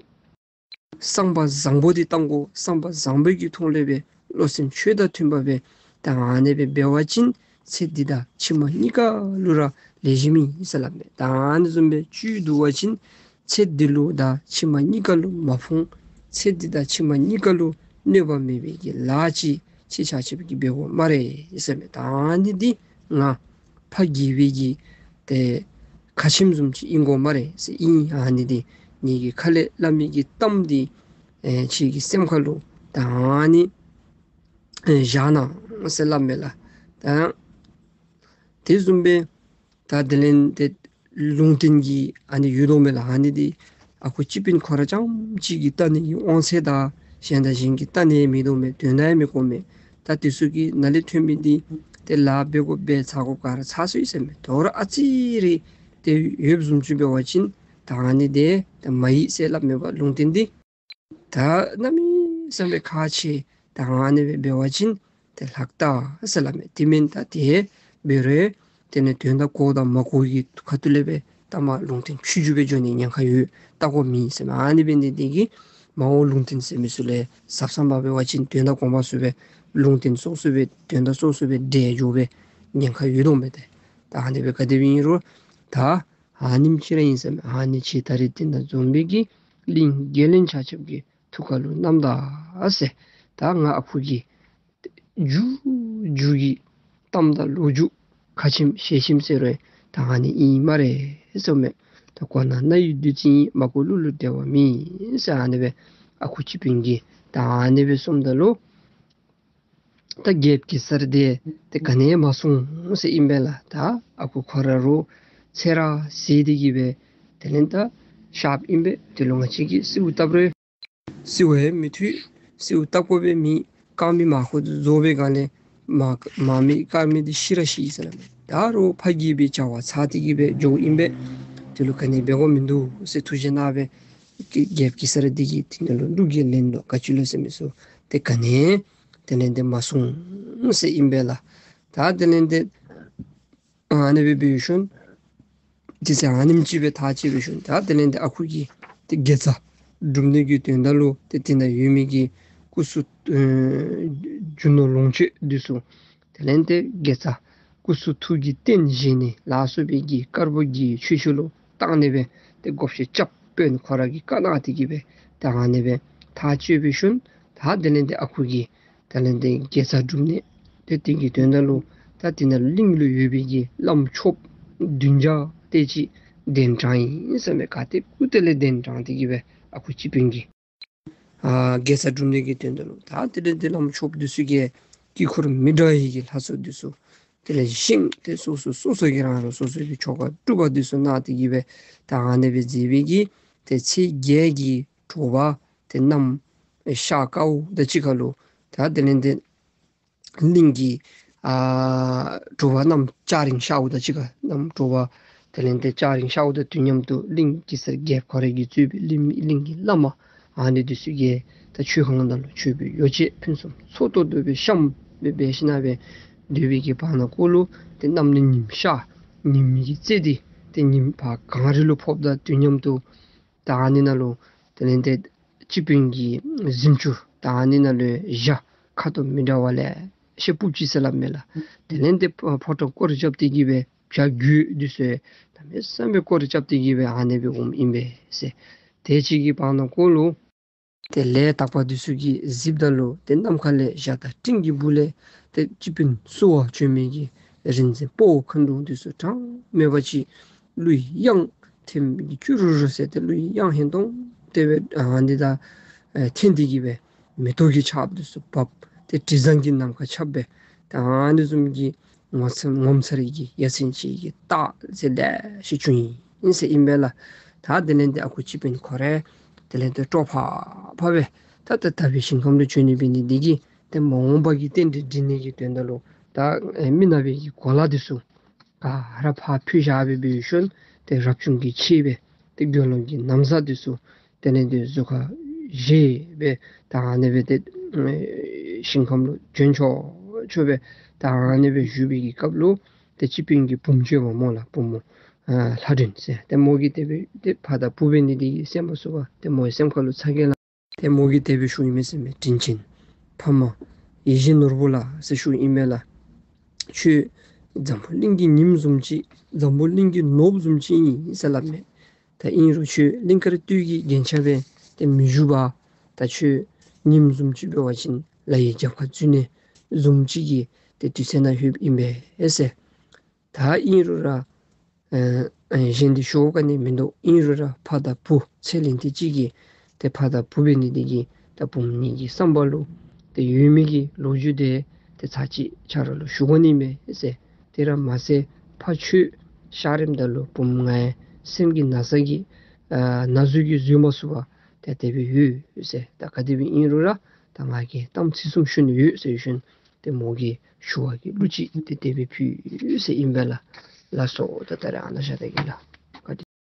བསམ་པ་བཟང་པོ་འདི་བཏང་དགོ། བསམ་པ་བཟང་པོའི་གི་ཐོག་ལས་སྦེ་བློ་སེམས་ཆོས་དང་མཐུན་པ་སྦེ་ད་ཨ་ནི་སྦེ་འབད་བ་ཅིན་ཚེ་འདི་དང་ཕྱི་མ་གཉིས་ཀ་ལུ་ར་ལེགས་ཤོམ་ཨིན་ཟེར་སླབ་མས། ད་ཨ་ནི་བཟུམ་སྦེ་བཅུད་བསྡུ་བ་ཅིན་ཚེ་འདི་ལུ་དང་ཕྱི་མ་གཉིས་ཀ་ལུ་མ་ཕོངས། ཚེ་འདི་དང་ཕྱི་མ་གཉིས་ཀ་ལུ་གནོད་པ་མེད་པའི་གི་ལཱ་ཅིག་ཁྱེད་ཆ་ཁྱབ་ཀྱིས་འབད་དགོ་སྨ་རེ་ཟེར་མས། ད་ཨ་ནི་འདི་ང་ཕ་རྒས་པའི་གི་ཏེ་ཁ་ཆེམས་བཟུམ་ཅིག་ཨིན་དགོ་སྨ་རེ་ཟེར་ཨིན། ཨ་ནི་འདི་ངེ་གི་ཁ་ལས་སླབ་མི་གི་གཏམ་འདི་ཨེ་ཁྱེད་ཀྱི་སེམས་ཁར་ལུ་ད་ཨ་ནི་ཨེ་བཞག་གནང་ཟེར་སླབ་མས་ལགས། ད་དེ་བཟུམ་སྦེ་ད་དེ་ལས་ཏེ་ལུང་བསྟན་གྱི་ཨ་ནི་ཡོད་དོ་མས་ལགས། ཨ་ནི་འདི་ཨ་ཁུ་སྤྱི་དཔོན་ཁོ་ར་རྐྱངམ་གཅིག་གིས་བལྟ་ནི་གི་དབང་ཚད་དང་གཞན་དང་གཞན་གྱིས་བལྟ་ནི་མེད་དོ་མས། དོན་དག་ཡང་མི་གོ་མས། ད་དེ་ཚུ་གི་ནང་ལས་ཐོན་མི་འདི་ཏེ་ལཱ་འབད་དགོཔ་འབད་ཚར་དགོཔ་ག་ར་ཚར་སོ་ཡི་ཟེར་མས། དོ་རུང་ཨ་ཙི་རེ་ཏེ་ཡོདཔ་བཟུམ་ཅིག་འབད་བ་ཅིན་ད་ཨ་ནི་འདི་ད་མ་ཡིག་ཟེར་སླབ་མས་པ་ལུང་བསྟན་འདི། ད་གནམ་མེད་ས་མེད་ཁག་ཆེ། ད་ཨ་ནི་སྦེ་འབད་བ་ཅིན་ཏེ་ལྷག་ད་ཟེར་སླབ་མས། དེ་མེན་ད་དེ་འབད་རུང་དེ་ནི་དོན་དག་གོ་དང་མ་གོ་གི་ཁ་ཐུག་ལས་སྦེ་ད་མ་ལུང་བསྟན་ཆུད་ཟོས་སྦེ་འགྱོ་ནི་ཉེན་ཁ་ཡོད། བལྟ་དགོཔ་མེད་ཟེར་མས། ཨ་ནི་འབད་ནི་འདི་གིས་མ་འོངས་ལུང་བསྟན་ཟེར་མི་ཚུ་ལས་གཟབ་གཟབ་མ་འབད་བ་ཅིན་དོན་དག་གོ་མ་ཚུགས་པས། ལུང་བསྟན་སོ་སོ་སྦེ་དོན་དག་སོ་སོ་སྦེ་འདྲེས་འགྱོ་བའི་ཉེན་ཁ་ཡོད་དོ་མས་ཏེ། ད་ཨ་ནི་སྦེ་ག་དེ་སྦེ་ཨིན་རུང་ད་ཨ་ནེམ་ཅིག་ར་ཨིན་ཟེར་མས། ཨ་ནི་ཁྱེད་ད་རིས་འདི་ནང་འཛོམས་པའི་གི་གླིང་རྒྱལ་བློན་ཆ་ཁྱབ་ཀྱི་ཐུགས་ཁ་ལུ་བསྣམ་ད་ཟེར། ད་ང་ཨ་ཁུ་གི་མཇུག་མཇུག་གི་གཏམ་དང་ལོ་རྒྱུས་ཁ་ཆེམས་ཞལ་ཆེམས་ཟེར་རུང་ད་ཨ་ནི་ཨིན་སྨ་རེ་ཟེར་མས། ད་གོ་ན་རྣ་ཡི་བདུད་རྩི་ཡིན། མ་གོ་གླུ་ལུ་འགྲེལ་བ་མེད་ཟེར་ཨ་ནི་སྦེ་ཨ་ཁུ་སྤྱི་དཔོན་གྱིས་ད་ཨ་ནི་སྦེ་གསུངམ་ད་ལུ་ ད་རྒྱལཔོ་གེ་སར་འདི་ཏེ་ག་ནི་ཡང་མ་གསུངས་ཟེར་ཨིན་པས་ལགས། ད་ཨ་ཁུ་ཁོ་ར་རུ་ཚེ་ར་ཟད་དེ་གི་སྦེ་དེ་ལས་ད་གཤགསཔ་ཨིན་པས། དེ་ལུ་ང་བཅས་ཀྱིས་གསོལཝ་བཏབ་རུང་གསོལཝ་ཡང་མི་ཐོབ། གསོལཝ་བཏབ་དགོ་པའི་མི་དཀར་མེ་མར་ཁུ་རྫོགས་པའི་སྒང་ལས་མར་མར་མེ་དཀར་མེ་འདི་ཤི་ར་ཤི་ཡི་ཟེར་སླབ་མས། ད་རུང་ཕ་གིས་སྦེ་བྱ་བ་ཚར་ཏེ་གི་སྦེ་འགྱོཝ་ཨིན་པས། དེ་ལུ་ག་ནི་འབད་དགོཔ་མིན་འདུག་ཟེར་ཐུགས་བཞེད་གནང་སྦེ་རྒྱལཔོ་གེ་སར་འདི་གིས་དེ་ནང་ལུ་གླུ་གིས་ལེན་ནུག། ག་ཅི་ལོ་ཟེར་མི་ཚུ་ཏེ་ག་ནི་ཡང་དེ་ལས་ཏེ་མ་གསུངས་ཟེར་ཨིན་པས་ལགས། ད་དེ་ལས་ཏེ་ཨ་ནི་སྦེ་འབད་ཞིནམ་དེ་ཚེ་ཨ་ནེམ་ཅིག་སྦེ་ཐག་བཅད་འབད་ཞིནམ་ད་དེ་ལས་ཏེ་ཨ་ཁུ་གིས་ཏེ་དགེ་རྩ་སྒྲུབ་ནི་གི་དོན་དག་ལུ་ཏེ་དེ་ནང་ཡོད་མི་གི་སྐུ་གསུང་ཨེ་རྒྱུ་ནོར་ལོངས་སྤྱོད་འདི་ཚུ་དེ་ལས་ཏེ་དགེ་རྩ་སྐུ་གསུང་ཐུགས་ཀྱི་རྟེན་བཞེངས་ནི་ལ་སོགས་པའི་གི་དཀར་པོ་གི་ཆོས་ཆོས་ལུ་བཏང་ནི་སྦེ་ཏེ་བགོ་བཤའ་རྐྱབ་དཔོན་ཁོ་ར་གིས་བཀའ་གནང་སྟེ་གི་སྦེ་ད་ཨ་ནི་སྦེ་ཐག་བཅད་འབད་ཞིནམ་ད་དེ་ལས་ཏེ་ཨ་ཁུ་གིས་དེ་ལས་ཏེ་དགེ་རྩ་སྒྲུབ་ནི་ཏེ་དེ་གི་དོན་དག་ལུ་ད་དེ་ནང་གླིང་ལུ་ཡོད་པའི་གི་བླམ་ཆོསཔ་བདུན་བརྒྱ་དེ་ཅིག་གདན་དྲངས་ཡི་ཟེར་མས། ག་ཏེ་ཀུ་ཏེ་ལས་གདན་དྲངས་ཏེ་གི་སྦེ་ཨ་ཁུ་སྤྱི་དཔོན་གྱིས་ཨ་དགེ་རྩ་སྒྲུབ་ནི་གི་དོན་དག་ལུ་ད་དེ་ལས་ཏེ་བླམ་ཆོསཔ་འདི་ཚུ་གིས་དཀྱིལ་འཁོར་མི་འདྲ་བའི་གི་ལྷ་ཚོགས་འདི་ཚུ་དེ་ལས་བཞེངས་ཏེ་སོ་སོ་སོ་སོ་གི་རང་རང་སོ་སོ་གི་ཆོ་ག་སྒྲུབ་པ་འདི་ཚུ་གནང་སྟེ་གི་སྦེ་ད་ཨ་ནི་སྦེ་མཛད་པའི་གི་ཏེ་ཚེས་བརྒྱད་ཀྱི་དྲོ་པ་ཏེ་གནམ་ཤར་དཀརཝ་དང་གཅིག་ཁར་ལུ་ད་དེ་ལས་ཏེ་གླིང་གི་ཨ་དྲོ་པ་གནམ་སྐྱ་རེངས་ཤརཝ་དང་གཅིག་ཁར་གནམ་དྲོ་པ་དེ་ལས་ཏེ་སྐྱ་རེངས་ཤརཝ་དང་དུས་མཉམ་དུ་གླིང་གེ་སར་རྒྱལཔོ་ཁོ་ར་གིས་གཙོས་པའི་གླིང་གླིང་གི་བླ་མ་ཨ་ནི་འདི་ཚུ་གིས་ད་མཆོད་ཁང་ནང་ལུ་མཆོད་པའི་ཡོ་བྱད་ཕུན་སུམ་ཚོགས་ཏོག་ཏོ་སྦེ་བཤམས་སྦེ་འབད་ཞིནམ་སྦེ་སྡོད་པའི་གི་བར་ན་ཀོ་ལུ་ཏེ་གནམ་ལས་ཉིམ་ཤར་ཉིམ་གྱི་རྩེ་འདི་ཏེ་ཉིམ་ཕར་གངས་རི་ལུ་ཕོགཔ་དང་དུས་མཉམ་དུ་ད་ཨ་ནི་ནང་ལུ་དེ་ལས་ཏེ་སྤྱི་དཔོན་གྱི་གཟིམ་ཅུང་ད་ཨ་ནི་ནང་ལུ་ཡང་ཁ་དོག་མི་འདྲ་བ་ལེ་ཤ་སྤུབས་ཅི་ཟེར་སླབ་མས་ལགས། དེ་ལས་ཏེ་ཕོ་ཕོ་བྲང་སྐོར་ར་རྐྱབ་སྟེ་གི་སྦེ་བྱ་རྒོད་འདི་ཚུ་གནམ་མེད་ས་མེད་སྐོར་ར་རྐྱབ་སྟེ་གི་སྦེ་ཨ་ནི་སྦེ་འོངམ་ཨིན་པས་ཟེར། དེ་ཅིག་གི་བར་ན་ཀོ་ལུ་ཏེ་ལས་དག་པ་འདི་ཚུ་གིས་གཟིགསཔ་ད་ལུ་ཏེ་ནམ་མཁའ་ལས་འཇའ་དང་སྤྲིན་གྱི་སྦུག་ལས་ཏེ་སྤྱི་དཔོན་བསུ་བར་བྱོན་མི་གི་རིག་འཛིན་དཔའ་བོ་མཁའ་འགྲོ་འདི་ཚུ་གྲངས་མེད་པ་ཅིག་གླུ་དབྱངས་འཐེན་གྱི་ཀྱུ་རུ་རུ་ཟེར་ཏེ་གླུ་དབྱངས་ཧན་ཏོང་ཏོ་སྦེ་ཨ་འདི་ད་ཨེ་འཐེན་ཏེ་གི་སྦེ་མེ་ཏོག་གི་ཆརཔ་འདི་ཚུ་འབབ་སྟེ་དྲི་བཟང་གི་ནམ་མཁའ་ཁྱབ་སྦེ་ད་ཨ་ནི་བཟུམ་གྱི་ངོ་མཚར་ངོ་མཚར་གྱི་ཡ་མཚན་ཅན་གྱི་རྟགས་ཟེར་ལེ་ཤ་བྱུང་ཡི་ཟེར་ཨིན་པས་ལགས། ད་དེ་ལས་ཏེ་ཨ་ཁུ་སྤྱི་དཔོན་ཁོ་ར་དེ་ལས་ཏེ་སྤྲོ་ཕ་ཕ་སྦེ་ད་ད་དག་པའི་ཞིང་ཁམས་ལུ་བྱོན་ནི་འབད་ནི་འདི་གིས་ཏེ་མ་འོངས་པ་གི་རྟེན་འབྲེལ་འགྲིག་ནི་གི་དོན་དག་ལུ་ད་ཨེ་མི་ནག་པའི་གི་གོ་ལ་འདི་ཚུ་ག་ར་ཕར་ཕུད་བཞག་སྦེ་འབད་ཞིནམ་ཏེ་རབ་བྱུང་གི་ཆས་སྦེ་ཏེ་དགེ་སློང་གི་ན་བཟའ་འདི་ཚུ་དེ་ལས་ཏེ་གཟུགས་ཁར་བཞེས་སྦེ་ད་ཨ་ནི་སྦེ་ཏེ་ཨེ་ཞིང་ཁམས་ལུ་བྱོན་ཆོག་ཆོག་སྦེ་ད་ཨ་ནི་སྦེ་བཞུགས་པའི་གི་སྐབས་ལུ་ཏེ་སྤྱི་དཔོན་གྱི་བུམོ་ཅིག་ཡོདཔ་སྨོ་ལགས། བུམོ་ཨ་ལྷ་སྒྲོན་ཟེར། ཏེ་མོ་གིས་དེ་སྦེ་ཏེ་ཕ་དང་བུ་འབད་ནི་འདི་གིས་སེམས་པ་སོ་ག་ཏེ་མོའི་སེམས་ཁ་ལུ་ཚ་གྱང་ལང་། ཏེ་མོ་གིས་དེ་སྦེ་ཞུཝ་ཨིན་མས་ཟེར་མས། དྲིན་ཅན་ཕ་མ་ཡིད་བཞིན་ནོར་བུ་ལགས་ཟེར་ཞུཝ་ཨིན་མས་ལགས། ཁྱོད་འཛམ་བུ་གླིང་གི་ཉིམ་བཟུམ་ཅིག་འཛམ་བུ་གླིང་གི་ནོར་བུ་བཟུམ་ཅིག་ཨིན་ཟེར་སླབ་མས། ད་ཨིན་རུང་ཁྱོད་གླིང་དཀར་སྟོད་ཀྱི་རྒྱན་ཆ་སྦེ་ཏེ་མི་བཞུགས་པར་ད་ཁྱོད་ཉིམ་བཟུམ་ཅིག་འབད་བ་ཅིན་ལ་ཡི་རྒྱབ་ཁར་འཛུལ་ནི་བཟུམ་ཅིག་གི་ཏེ་དུས་ཚོད་ནང་ལྷོདཔ་ཨིན་པས་ཟེར། ད་ཨིན་རུང་ར་ཨེ་ཨེ་གཞན་འདི་ཞུ་དགོ་ནི་མིན་འདུག། ཨིན་རུང་ར་ཕ་དང་བུ་ཚེ་ལས་འདས་ཅིག་གི་ཏེ་ཕ་དང་བུ་འབད་ནི་འདི་གིས་ད་བུམོ་གཉིས་ཀྱི་བསམ་པ་ལུ་ཏེ་ཡོད་མི་གི་ལོ་རྒྱུས་འདི་ཏེ་ཚར་གཅིག་ཁྱོད་ར་ལུ་ཞུ་དགོ་ནི་མས་ཟེར། དེ་ར་མ་ཚད་ཕ་ཁྱོད་གཤགས་རནམ་ད་ལུ་བུམོ་ང་ཡང་སེམས་ཀྱི་ན་ཚ་གིས་ཨ་ན་ཟུག་གིས་བཟོད་མ་ཚུགས་པར་ཏེ་དེ་སྦེ་ཡོད་ཟེར། ད་ག་དེ་སྦེ་ཨིན་རུང་ར་ད་ང་གིས་གཏམ་ཚིག་གསུམ་ཞུ་ནི་ཡོད་ཟེར་ཞུ་ནི། ཏེ་མོ་གིས་ཞུ་བ་གི་གླུ་ཅིག་ཏེ་དེ་སྦེ་ཕུལ་ཟེར་ཨིན་པས་ལགས། ལགས་སོ། ད་ད་རེས་ཨ་ནཱ་བཞག་ད་གེ་ལགས། བཀའ་དྲིན།